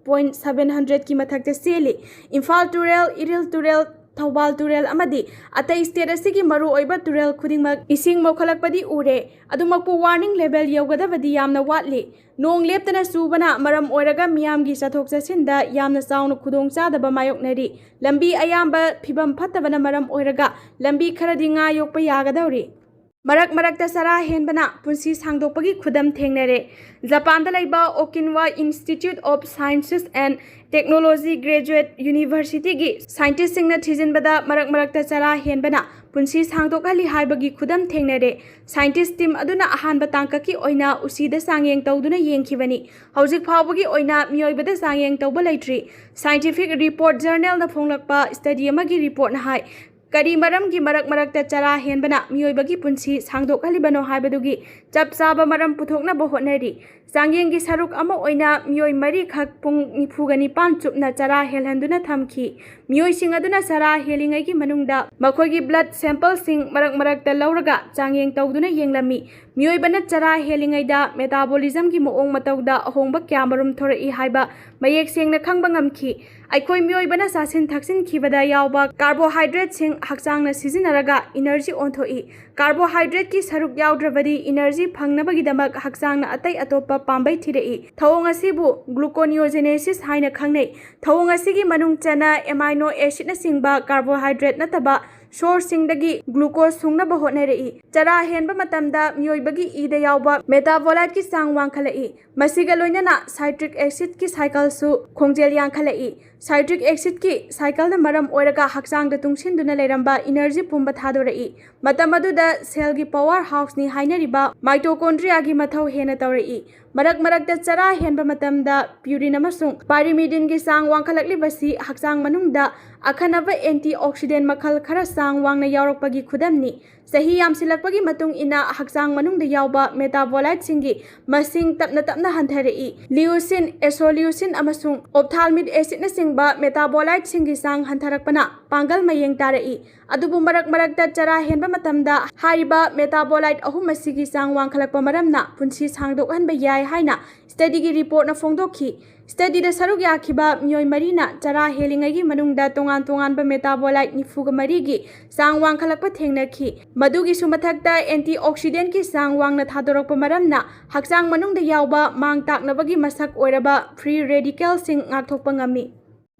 point seven hundredꯀꯤ ꯃꯊꯛꯇ ꯆꯦꯜꯂꯤ꯫ ꯏꯝꯐꯥꯜ ꯇꯨꯔꯦꯜ, ꯏꯔꯤꯜ ꯇꯨꯔꯦꯜ, ꯊꯧꯕꯥꯜ ꯇꯨꯔꯦꯜ ꯑꯃꯗꯤ ꯑꯇꯩ state ꯑꯁꯤꯒꯤ ꯃꯔꯨꯑꯣꯏꯕ ꯇꯨꯔꯦꯜ ꯈꯨꯗꯤꯡꯃꯛ ꯏꯁꯤꯡ ꯃꯣꯠꯈꯠꯂꯛꯄꯗꯤ ꯎꯔꯦ꯫ ꯑꯗꯨꯃꯛꯄꯨ warning level ꯌꯧꯒꯗꯕꯗꯤ ꯌꯥꯝꯅ ꯋꯥꯠꯂꯤ꯫ ꯅꯣꯡ ꯂꯦꯞꯇꯅ ꯆꯨꯕꯅ ꯃꯔꯝ ꯑꯣꯏꯔꯒ ꯃꯤꯌꯥꯝꯒꯤ ꯆꯠꯊꯣꯛ ꯆꯠꯁꯤꯟꯗ ꯌꯥꯝꯅ ꯆꯥꯎꯅ ꯈꯨꯗꯣꯡꯆꯥꯗꯕ ꯃꯥꯌꯣꯛꯅꯔꯤ꯫ ꯂꯝꯕꯤ ꯑꯌꯥꯝꯕ ꯐꯤꯕꯝ ꯐꯠꯇꯕꯅ ꯃꯔꯝ ꯑꯣꯏꯔꯒ ꯂꯝꯕꯤ ꯈꯔꯗꯤ ꯉꯥ ꯌꯣꯛꯄ ꯌꯥꯒꯗꯧꯔꯤ꯫ ꯃꯔꯛ ꯃꯔꯛꯇ ꯆꯔꯥ ꯍꯦꯟꯕꯅ ꯄꯨꯟꯁꯤ ꯁꯥꯡꯗꯣꯛꯄꯒꯤ ꯈꯨꯗꯝ ꯊꯦꯡꯅꯔꯦ꯫ ꯖꯄꯥꯟꯗ ꯂꯩꯕ Okinawa Institute of Sciences and Technology Graduate Universityꯒꯤ scientistꯁꯤꯡꯅ ꯊꯤꯖꯤꯟꯕꯗ, ꯃꯔꯛ ꯃꯔꯛꯇ ꯆꯔꯥ ꯍꯦꯟꯕꯅ ꯄꯨꯟꯁꯤ ꯁꯥꯡꯗꯣꯛꯍꯜꯂꯤ ꯍꯥꯏꯕꯒꯤ ꯈꯨꯗꯝ ꯊꯦꯡꯅꯔꯦ꯫ Scientist team ꯑꯗꯨꯅ ꯑꯍꯥꯟꯕ ꯇꯥꯡꯀꯛꯀꯤ ꯑꯣꯏꯅ ꯎꯆꯤꯗ ꯆꯥꯡꯌꯦꯡ ꯇꯧꯗꯨꯅ ꯌꯦꯡꯈꯤꯕꯅꯤ꯫ ꯍꯧꯖꯤꯛ ꯐꯥꯎꯕꯒꯤ ꯑꯣꯏꯅ ꯃꯤꯑꯣꯏꯕꯗ ꯆꯥꯡꯌꯦꯡ ꯇꯧꯕ ꯂꯩꯇ꯭ꯔꯤ꯫ Scientific report journalꯗ ꯐꯣꯡꯂꯛꯄ study ꯑꯃꯒꯤ reportꯅ ꯍꯥꯏ, ꯀꯔꯤ ꯃꯔꯝꯒꯤ ꯃꯔꯛ ꯃꯔꯛꯇ ꯆꯔꯥ ꯍꯦꯟꯕꯅ ꯃꯤꯑꯣꯏꯕꯒꯤ ꯄꯨꯟꯁꯤ ꯁꯥꯡꯗꯣꯛꯍꯜꯂꯤꯕꯅꯣ ꯍꯥꯏꯕꯗꯨꯒꯤ ꯆꯞ ꯆꯥꯕ ꯃꯔꯝ ꯄꯨꯊꯣꯛꯅꯕ ꯍꯣꯠꯅꯔꯤ꯫ ꯆꯥꯡꯌꯦꯡꯒꯤ ꯁꯔꯨꯛ ꯑꯃ ꯑꯣꯏꯅ ꯃꯤꯑꯣꯏ ꯃꯔꯤꯈꯛ ꯄꯨꯡ ꯅꯤꯐꯨꯒ ꯅꯤꯄꯥꯟ ꯆꯨꯞꯅ ꯆꯔꯥ ꯍꯦꯜꯍꯟꯗꯨꯅ ꯊꯝꯈꯤ꯫ ꯃꯤꯑꯣꯏꯁꯤꯡ ꯑꯗꯨꯅ ꯆꯔꯥ ꯍꯦꯜꯂꯤꯉꯩꯒꯤ ꯃꯅꯨꯡꯗ ꯃꯈꯣꯏꯒꯤ blood sampleꯁꯤꯡ ꯃꯔꯛ ꯃꯔꯛꯇ ꯂꯧꯔꯒ ꯆꯥꯡꯌꯦꯡ ꯇꯧꯗꯨꯅ ꯌꯦꯡꯂꯝꯃꯤ꯫ ꯃꯤꯑꯣꯏꯕꯅ ꯆꯔꯥ ꯍꯦꯜꯂꯤꯉꯩꯗ metabolismꯒꯤ ꯃꯑꯣꯡ ꯃꯇꯧꯗ ꯑꯍꯣꯡꯕ ꯀꯌꯥꯃꯔꯨꯝ ꯊꯣꯔꯛꯏ ꯍꯥꯏꯕ ꯃꯌꯦꯛ ꯁꯦꯡꯅ ꯈꯪꯕ ꯉꯝꯈꯤ꯫ ꯑꯩꯈꯣꯏ ꯃꯤꯑꯣꯏꯕꯅ ꯆꯥꯁꯤꯟ ꯊꯛꯆꯤꯟꯈꯤꯕꯗ ꯌꯥꯎꯕ carbohydrateꯁꯤꯡ ꯍꯛꯆꯥꯡꯅ ꯁꯤꯖꯤꯟꯅꯔꯒ energy ꯑꯣꯟꯊꯣꯛꯏ꯫ Carbohydrateꯀꯤ ꯁꯔꯨꯛ ꯌꯥꯎꯗ꯭ꯔꯕꯗꯤ energy ꯐꯪꯅꯕꯒꯤꯗꯃꯛ ꯍꯛꯆꯥꯡꯅ ꯑꯇꯩ ꯑꯇꯣꯞꯄ ꯄꯥꯝꯕꯩ ꯊꯤꯔꯛꯏ꯫ ꯊꯧꯑꯣꯡ ꯑꯁꯤꯕꯨ gluconeogenesis ꯍꯥꯏꯅ ꯈꯪꯅꯩ꯫ ꯊꯧꯑꯣꯡ ꯑꯁꯤꯒꯤ ꯃꯅꯨꯡ ꯆꯟꯅ amino acidꯅꯆꯤꯡꯕ carbohydrate ꯅꯠꯇꯕ sourceꯁꯤꯡꯗꯒꯤ glucose ꯁꯨꯡꯅꯕ ꯍꯣꯠꯅꯔꯛꯏ꯫ ꯆꯔꯥ ꯍꯦꯟꯕ ꯃꯇꯝꯗ ꯃꯤꯑꯣꯏꯕꯒꯤ ꯏꯗ ꯌꯥꯎꯕ metaboliteꯀꯤ ꯆꯥꯡ ꯋꯥꯡꯈꯠꯂꯛꯏ꯫ ꯃꯁꯤꯒ ꯂꯣꯏꯅꯅ citric acidꯀꯤ cycleꯁꯨ ꯈꯣꯡꯖꯦꯜ ꯌꯥꯡꯈꯠꯂꯛꯏ꯫ Citric acidꯀꯤ cycleꯅ ꯃꯔꯝ ꯑꯣꯏꯔꯒ ꯍꯛꯆꯥꯡꯗ ꯇꯨꯡꯁꯤꯟꯗꯨꯅ ꯂꯩꯔꯝꯕ energy ꯄꯨꯝꯕ ꯊꯥꯗꯣꯔꯛꯏ꯫ ꯃꯇꯝ ꯑꯗꯨꯗ cellꯒꯤ power houseꯅꯤ ꯍꯥꯏꯅꯔꯤꯕ mitochondriaꯒꯤ ꯃꯊꯧ ꯍꯦꯟꯅ ꯇꯧꯔꯛꯏ꯫ ꯃꯔꯛ ꯃꯔꯛꯇ ꯆꯔꯥ ꯍꯦꯟꯕ ꯃꯇꯝꯗ purine ꯑꯃꯁꯨꯡ pyrimidine ꯒꯤ ꯆꯥꯡ ꯋꯥꯡꯈꯠꯂꯛꯂꯤꯕꯁꯤ ꯍꯛꯆꯥꯡ ꯃꯅꯨꯡꯗ ꯑꯈꯟꯅꯕ antioxidant ꯃꯈꯜ ꯈꯔ ꯆꯥꯡ ꯋꯥꯡꯅ ꯌꯥꯎꯔꯛꯄꯒꯤ ꯈꯨꯗꯝꯅꯤ꯫ ꯆꯍꯤ ꯌꯥꯝꯁꯤꯜꯂꯛꯄꯒꯤ ꯃꯇꯨꯡ ꯏꯟꯅ ꯍꯛꯆꯥꯡ ꯃꯅꯨꯡꯗ ꯌꯥꯎꯕ metabolite ꯁꯤꯡꯒꯤ ꯃꯁꯤꯡ ꯇꯞꯅ ꯇꯞꯅ ꯍꯟꯊꯔꯛꯏ꯫ Leucine, isoleucine ꯑꯃꯁꯨꯡ ophthalmic acid ꯅꯆꯤꯡꯕ metabolite ꯁꯤꯡꯒꯤ ꯆꯥꯡ ꯍꯟꯊꯔꯛꯄꯅ ꯄꯥꯡꯒꯜ ꯃꯌꯦꯡ ꯇꯥꯔꯛꯏ꯫ ꯑꯗꯨꯕꯨ ꯃꯔꯛ ꯃꯔꯛꯇ ꯆꯔꯥ ꯍꯦꯟꯕ ꯃꯇꯝꯗ ꯍꯥꯏꯔꯤꯕ metabolite ꯑꯍꯨꯝ ꯑꯁꯤꯒꯤ ꯆꯥꯡ ꯋꯥꯡꯈꯠꯂꯛꯄ ꯃꯔꯝꯅ ꯄꯨꯟꯁꯤ ꯁꯥꯡꯗꯣꯛꯍꯟꯕ ꯌꯥꯏ ꯍꯥꯏꯅ study ꯒꯤ report ꯅ ꯐꯣꯡꯗꯣꯛꯈꯤ꯫ Study ꯗ ꯁꯔꯨꯛ ꯌꯥꯈꯤꯕ ꯃꯤꯑꯣꯏ ꯃꯔꯤꯅ ꯆꯔꯥ ꯍꯦꯜꯂꯤꯉꯩꯒꯤ ꯃꯅꯨꯡꯗ ꯇꯣꯉꯥꯟ ꯇꯣꯉꯥꯟꯕ metabolite ꯅꯤꯐꯨꯒ ꯃꯔꯤꯒꯤ ꯆꯥꯡ ꯋꯥꯡꯈꯠꯂꯛꯄ ꯊꯦꯡꯅꯈꯤ꯫ ꯃꯗꯨꯒꯤꯁꯨ ꯃꯊꯛꯇ antioxidant ꯀꯤ ꯆꯥꯡ ꯋꯥꯡꯅ ꯊꯥꯗꯣꯔꯛꯄ ꯃꯔꯝꯅ ꯍꯛꯆꯥꯡ ꯃꯅꯨꯡꯗ ꯌꯥꯎꯕ ꯃꯥꯡ ꯇꯥꯛꯅꯕꯒꯤ ꯃꯁꯛ ꯑꯣꯏꯔꯕ free radical ꯁꯤꯡ ꯉꯥꯛꯊꯣꯛꯄ ꯉꯝꯃꯤ꯫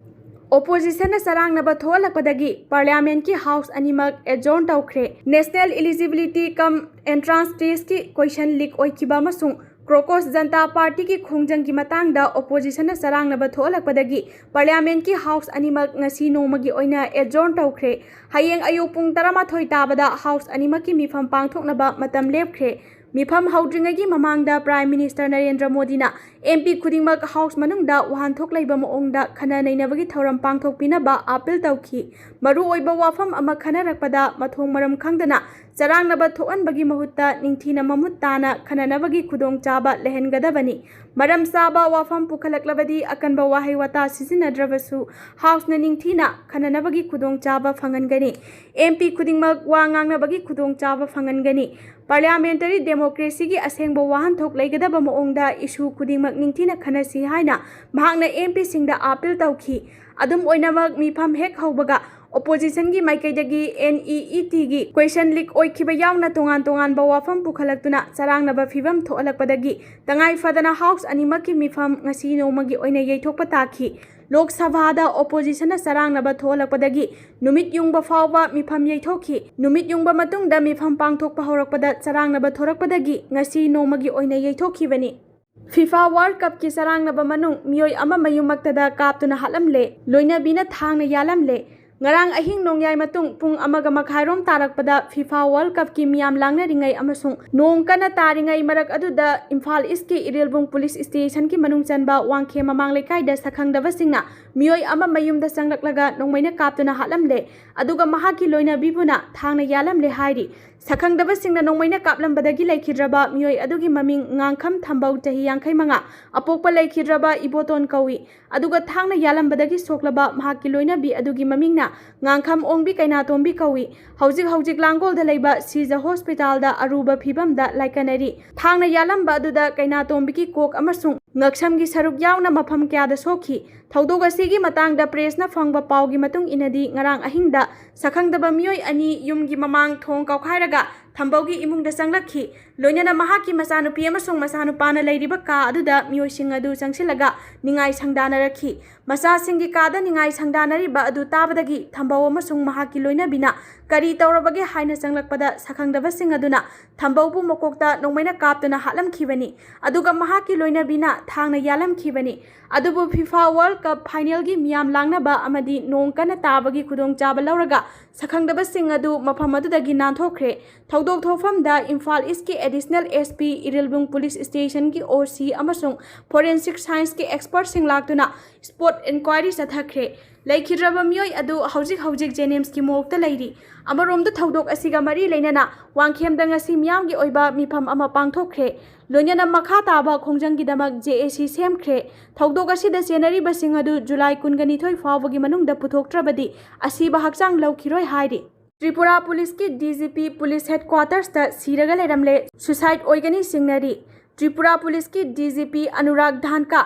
Opposition ꯅ ꯆꯔꯥꯡꯅꯕ ꯊꯣꯛꯍꯜꯂꯛꯄꯗꯒꯤ Parliament ꯀꯤ House ꯑꯅꯤꯃꯛ adjourn ꯇꯧꯈ꯭ꯔꯦ꯫ National Eligibility cum Entrance Test ꯀꯤ question leak ꯑꯣꯏꯈꯤꯕ ꯑꯃꯁꯨꯡ Crocus Janata Party ꯒꯤ ꯈꯣꯡꯖꯪꯒꯤ ꯃꯇꯥꯡꯗ opposition ꯅ ꯆꯔꯥꯡꯅꯕ ꯊꯣꯛꯍꯜꯂꯛꯄꯗꯒꯤ Parliament ꯀꯤ House ꯑꯅꯤꯃꯛ ꯉꯁꯤ ꯅꯣꯡꯃꯒꯤ ꯑꯣꯏꯅ adjourn ꯇꯧꯈ꯭ꯔꯦ꯫ ꯍꯌꯦꯡ ꯑꯌꯨꯛ ꯄꯨꯡ ꯇꯔꯥꯃꯥꯊꯣꯏ ꯇꯥꯕꯗ House ꯑꯅꯤꯃꯛꯀꯤ ꯃꯤꯐꯝ ꯄꯥꯡꯊꯣꯛꯅꯕ ꯃꯇꯝ ꯂꯦꯞꯈ꯭ꯔꯦ꯫ ꯃꯤꯐꯝ ꯍꯧꯗ꯭ꯔꯤꯉꯩꯒꯤ ꯃꯃꯥꯡꯗ Prime Minister ꯅꯔꯦꯟꯗ꯭ꯔ ꯃꯣꯗꯤꯅ M P ꯈꯨꯗꯤꯡꯃꯛ House ꯃꯅꯨꯡꯗ ꯋꯥꯍꯟꯊꯣꯛ ꯂꯩꯕ ꯃꯑꯣꯡꯗ ꯈꯟꯅ ꯅꯩꯅꯕꯒꯤ ꯊꯧꯔꯝ ꯄꯥꯡꯊꯣꯛꯄꯤꯅꯕ appeal ꯇꯧꯈꯤ꯫ ꯃꯔꯨꯑꯣꯏꯕ ꯋꯥꯐꯝ ꯑꯃ ꯈꯟꯅꯔꯛꯄꯗ ꯃꯊꯣꯡ ꯃꯔꯝ ꯈꯪꯗꯅ ꯆꯔꯥꯡꯅꯕ ꯊꯣꯛꯍꯟꯕꯒꯤ ꯃꯍꯨꯠꯇ ꯅꯤꯡꯊꯤꯅ ꯃꯃꯨꯠ ꯇꯥꯅ ꯈꯟꯅꯅꯕꯒꯤ ꯈꯨꯗꯣꯡꯆꯥꯕ ꯂꯩꯍꯟꯒꯗꯕꯅꯤ꯫ ꯃꯔꯝ ꯆꯥꯕ ꯋꯥꯐꯝ ꯄꯨꯈꯠꯂꯛꯂꯕꯗꯤ ꯑꯀꯟꯕ ꯋꯥꯍꯩ ꯋꯥꯇꯥ ꯁꯤꯖꯤꯟꯅꯗ꯭ꯔꯕꯁꯨ House ꯅ ꯅꯤꯡꯊꯤꯅ ꯈꯟꯅꯅꯕꯒꯤ ꯈꯨꯗꯣꯡꯆꯥꯕ ꯐꯪꯍꯟꯒꯅꯤ꯫ M P ꯈꯨꯗꯤꯡꯃꯛ ꯋꯥ ꯉꯥꯡꯅꯕꯒꯤ ꯈꯨꯗꯣꯡꯆꯥꯕ ꯐꯪꯍꯟꯒꯅꯤ꯫ Parliamentary democracy ꯒꯤ ꯑꯁꯦꯡꯕ ꯋꯥꯍꯟꯊꯣꯛ ꯂꯩꯒꯗꯕ ꯃꯑꯣꯡꯗ issue ꯈꯨꯗꯤꯡꯃꯛ ꯅꯤꯡꯊꯤꯅ ꯈꯟꯅꯁꯤ ꯍꯥꯏꯅ ꯃꯍꯥꯛꯅ M P ꯁꯤꯡꯗ appeal ꯇꯧꯈꯤ꯫ ꯑꯗꯨꯝ ꯑꯣꯏꯅꯃꯛ, ꯃꯤꯐꯝ ꯍꯦꯛ ꯍꯧꯕꯒ opposition ꯒꯤ ꯃꯥꯏꯀꯩꯗꯒꯤ N E E T ꯒꯤ question leak ꯑꯣꯏꯈꯤꯕ ꯌꯥꯎꯅ ꯇꯣꯉꯥꯟ ꯇꯣꯉꯥꯟꯕ ꯋꯥꯐꯝ ꯄꯨꯈꯠꯂꯛꯇꯨꯅ ꯆꯔꯥꯡꯅꯕ ꯐꯤꯚꯝ ꯊꯣꯛꯍꯜꯂꯛꯄꯗꯒꯤ ꯇꯉꯥꯏ ꯐꯗꯅ House ꯑꯅꯤꯃꯛꯀꯤ ꯃꯤꯐꯝ ꯉꯁꯤ ꯅꯣꯡꯃꯒꯤ ꯑꯣꯏꯅ ꯌꯩꯊꯣꯛꯄ ꯇꯥꯈꯤ꯫ ꯂꯣꯛ ꯁꯚꯥꯗ opposition ꯅ ꯆꯔꯥꯡꯅꯕ ꯊꯣꯛꯍꯜꯂꯛꯄꯗꯒꯤ ꯅꯨꯃꯤꯠ ꯌꯨꯡꯕ ꯐꯥꯎꯕ ꯃꯤꯐꯝ ꯌꯩꯊꯣꯛꯈꯤ꯫ ꯅꯨꯃꯤꯠ ꯌꯨꯡꯕ ꯃꯇꯨꯡꯗ ꯃꯤꯐꯝ ꯄꯥꯡꯊꯣꯛꯄ ꯍꯧꯔꯛꯄꯗ ꯆꯔꯥꯡꯅꯕ ꯊꯣꯔꯛꯄꯗꯒꯤ ꯉꯁꯤ ꯅꯣꯡꯃꯒꯤ ꯑꯣꯏꯅ ꯌꯩꯊꯣꯛꯈꯤꯕꯅꯤ꯫ FIFA World Cup ꯀꯤ ꯆꯔꯥꯡꯅꯕ ꯃꯅꯨꯡ ꯃꯤꯑꯣꯏ ꯑꯃ ꯃꯌꯨꯝꯃꯛꯇꯗ ꯀꯥꯞꯇꯨꯅ ꯍꯥꯠꯂꯝꯂꯦ꯫ ꯂꯣꯏꯅꯕꯤꯅ ꯊꯥꯡꯅ ꯌꯥꯜꯂꯝꯂꯦ꯫ ꯉꯔꯥꯡ ꯑꯍꯤꯡ ꯅꯣꯡꯌꯥꯏ ꯃꯇꯨꯡ ꯄꯨꯡ ꯑꯃꯒ ꯃꯈꯥꯏꯔꯣꯝ ꯇꯥꯔꯛꯄꯗ FIFA World Cupꯀꯤ ꯃꯤꯌꯥꯝ ꯂꯥꯡꯅꯔꯤꯉꯩ ꯑꯃꯁꯨꯡ ꯅꯣꯡ ꯀꯟꯅ ꯇꯥꯔꯤꯉꯩ ꯃꯔꯛ ꯑꯗꯨꯗ ꯏꯝꯐꯥꯜ ꯏꯁꯀꯤ ꯏꯔꯤꯜꯕꯨꯡ ꯄꯨꯂꯤꯁ ꯁ꯭ꯇꯦꯁꯟꯒꯤ ꯃꯅꯨꯡ ꯆꯟꯕ ꯋꯥꯡꯈꯦꯝ ꯃꯃꯥꯡ ꯂꯩꯀꯥꯏꯗ ꯁꯛꯈꯪꯗꯕꯁꯤꯡꯅ ꯃꯤꯑꯣꯏ ꯑꯃ ꯃꯌꯨꯝꯗ ꯆꯪꯂꯛꯂꯒ ꯅꯣꯡꯃꯩꯅ ꯀꯥꯞꯇꯨꯅ ꯍꯥꯠꯂꯝꯂꯦ꯫ ꯑꯗꯨꯒ ꯃꯍꯥꯛꯀꯤ ꯂꯣꯏꯅꯕꯤꯕꯨꯅ ꯊꯥꯡꯅ ꯌꯥꯜꯂꯝꯂꯦ ꯍꯥꯏꯔꯤ꯫ ꯁꯛꯈꯪꯗꯕꯁꯤꯡꯅ ꯅꯣꯡꯃꯩꯅ ꯀꯥꯞꯂꯝꯕꯗꯒꯤ ꯂꯩꯈꯤꯗ꯭ꯔꯕ ꯃꯤꯑꯣꯏ ꯑꯗꯨꯒꯤ ꯃꯃꯤꯡ ꯉꯥꯡꯈꯝ ꯊꯝꯕꯧ, ꯆꯍꯤ ꯌꯥꯡꯈꯩ ꯃꯉꯥ, ꯑꯄꯣꯛꯄ ꯂꯩꯈꯤꯗ꯭ꯔꯕ ꯏꯕꯣꯇꯣꯟ ꯀꯧꯏ꯫ ꯑꯗꯨꯒ ꯊꯥꯡꯅ ꯌꯥꯜꯂꯝꯕꯗꯒꯤ ꯁꯣꯛꯂꯕ ꯃꯍꯥꯛꯀꯤ ꯂꯣꯏꯅꯕꯤ ꯑꯗꯨꯒꯤ ꯃꯃꯤꯡꯅ ꯉꯥꯡꯈꯝ ꯑꯣꯡꯕꯤ ꯀꯩꯅꯥꯇꯣꯝꯕꯤ ꯀꯧꯏ꯫ ꯍꯧꯖꯤꯛ ꯍꯧꯖꯤꯛ ꯂꯥꯡꯒꯣꯜꯗ ꯂꯩꯕ ꯁꯤꯖ ꯍꯣꯁꯄꯤꯇꯥꯜꯗ ꯑꯔꯨꯕ ꯐꯤꯕꯝꯗ ꯂꯥꯏꯀꯠꯅꯔꯤ꯫ ꯊꯥꯡꯅ ꯌꯥꯜꯂꯝꯕ ꯑꯗꯨꯗ ꯀꯩꯅꯥꯇꯣꯝꯕꯤꯒꯤ ꯀꯣꯛ ꯑꯃꯁꯨꯡ ꯉꯛꯁꯝꯒꯤ ꯁꯔꯨꯛ ꯌꯥꯎꯅ ꯃꯐꯝ ꯀꯌꯥꯗ ꯁꯣꯛꯈꯤ꯫ ꯊꯧꯗꯣꯛ ꯑꯁꯤꯒꯤ ꯃꯇꯥꯡꯗ ꯄ꯭ꯔꯦꯁꯅ ꯐꯪꯕ ꯄꯥꯎꯒꯤ ꯃꯇꯨꯡ ꯏꯟꯅꯗꯤ, ꯉꯔꯥꯡ ꯑꯍꯤꯡꯗ ꯁꯛꯈꯪꯗꯕ ꯃꯤꯑꯣꯏ ꯑꯅꯤ ꯌꯨꯝꯒꯤ ꯃꯃꯥꯡ ꯊꯣꯡ ꯀꯥꯎꯈꯥꯏꯔꯒ ꯊꯝꯕꯧꯒꯤ ꯏꯃꯨꯡꯗ ꯆꯪꯂꯛꯈꯤ꯫ ꯂꯣꯏꯅꯅ ꯃꯍꯥꯛꯀꯤ ꯃꯆꯥꯅꯨꯄꯤ ꯑꯃꯁꯨꯡ ꯃꯆꯥꯅꯨꯄꯥꯅ ꯂꯩꯔꯤꯕ ꯀꯥ ꯑꯗꯨꯗ ꯃꯤꯑꯣꯏꯁꯤꯡ ꯑꯗꯨ ꯆꯪꯁꯤꯜꯂꯒ ꯅꯤꯡꯉꯥꯏ ꯁꯪꯗꯥꯅꯔꯛꯈꯤ꯫ ꯃꯆꯥꯁꯤꯡꯒꯤ ꯀꯥꯗ ꯅꯤꯡꯉꯥꯏ ꯁꯪꯗꯥꯅꯔꯤꯕ ꯑꯗꯨ ꯇꯥꯕꯗꯒꯤ ꯊꯝꯕꯧ ꯑꯃꯁꯨꯡ ꯃꯍꯥꯛꯀꯤ ꯂꯣꯏꯅꯕꯤꯅ ꯀꯔꯤ ꯇꯧꯔꯕꯒꯦ ꯍꯥꯏꯅ ꯆꯪꯂꯛꯄꯗ, ꯁꯛꯈꯪꯗꯕꯁꯤꯡ ꯑꯗꯨꯅ ꯊꯝꯕꯧꯕꯨ ꯃꯀꯣꯛꯇ ꯅꯣꯡꯃꯩꯅ ꯀꯥꯞꯇꯨꯅ ꯍꯥꯠꯂꯝꯈꯤꯕꯅꯤ꯫ ꯑꯗꯨꯒ ꯃꯍꯥꯛꯀꯤ ꯂꯣꯏꯅꯕꯤꯅ ꯊꯥꯡꯅ ꯌꯥꯜꯂꯝꯈꯤꯕꯅꯤ꯫ ꯑꯗꯨꯕꯨ FIFA World Cup finalꯒꯤ ꯃꯤꯌꯥꯝ ꯂꯥꯡꯅꯕ ꯑꯃꯗꯤ ꯅꯣꯡ ꯀꯟꯅ ꯇꯥꯕꯒꯤ ꯈꯨꯗꯣꯡꯆꯥꯕ ꯂꯧꯔꯒ ꯁꯛꯈꯪꯗꯕꯁꯤꯡ ꯑꯗꯨ ꯃꯐꯝ ꯑꯗꯨꯗꯒꯤ ꯅꯥꯟꯊꯣꯛꯈ꯭ꯔꯦ꯫ ꯊꯧꯗꯣꯛ ꯊꯣꯛꯐꯝꯗ ꯏꯝꯐꯥꯜ ꯏꯁꯀꯤ Additional SP, ꯏꯔꯤꯜꯕꯨꯡ ꯄꯨꯂꯤꯁ ꯁ꯭ꯇꯦꯁꯟꯒꯤ OC ꯑꯃꯁꯨꯡ forensic scienceꯀꯤ expertꯁꯤꯡ ꯂꯥꯛꯇꯨꯅ spot inquiry ꯆꯠꯊꯈ꯭ꯔꯦ꯫ ꯂꯩꯈꯤꯗ꯭ꯔꯕ ꯃꯤꯑꯣꯏ ꯑꯗꯨ ꯍꯧꯖꯤꯛ ꯍꯧꯖꯤꯛ JNIMSꯀꯤ ꯃꯣꯔꯒꯇ ꯂꯩꯔꯤ꯫ ꯑꯃꯔꯣꯝꯗ ꯊꯧꯗꯣꯛ ꯑꯁꯤꯒ ꯃꯔꯤ ꯂꯩꯅꯅ ꯋꯥꯡꯈꯦꯝꯗ ꯉꯁꯤ ꯃꯤꯌꯥꯝꯒꯤ ꯑꯣꯏꯕ ꯃꯤꯐꯝ ꯑꯃ ꯄꯥꯡꯊꯣꯛꯈ꯭ꯔꯦ꯫ ꯂꯣꯏꯅꯅ ꯃꯈꯥ ꯇꯥꯕ ꯈꯣꯡꯖꯪꯒꯤꯗꯃꯛ JAC ꯁꯦꯝꯈ꯭ꯔꯦ꯫ ꯊꯧꯗꯣꯛ ꯑꯁꯤꯗ ꯆꯦꯟꯅꯔꯤꯕꯁꯤꯡ ꯑꯗꯨ ꯖꯨꯂꯥꯏ ꯀꯨꯟꯒ ꯅꯤꯊꯣꯏ ꯐꯥꯎꯕꯒꯤ ꯃꯅꯨꯡꯗ ꯄꯨꯊꯣꯛꯇ꯭ꯔꯕꯗꯤ ꯑꯁꯤꯕ ꯍꯛꯆꯥꯡ ꯂꯧꯈꯤꯔꯣꯏ ꯍꯥꯏꯔꯤ꯫ ꯇ꯭ꯔꯤꯄꯨꯔꯥ ꯄꯨꯂꯤꯁꯀꯤ DGP ꯄꯨꯂꯤꯁ ꯍꯦꯗꯀ꯭ꯋꯥꯇꯔꯁꯇ ꯁꯤꯔꯒ ꯂꯩꯔꯝꯂꯦ, suicide ꯑꯣꯏꯒꯅꯤ ꯆꯤꯡꯅꯔꯤ꯫ ꯇ꯭ꯔꯤꯄꯨꯔꯥ ꯄꯨꯂꯤꯁꯀꯤ DGP ꯑꯅꯨꯔꯥꯒ ꯙꯥꯟꯀꯥ,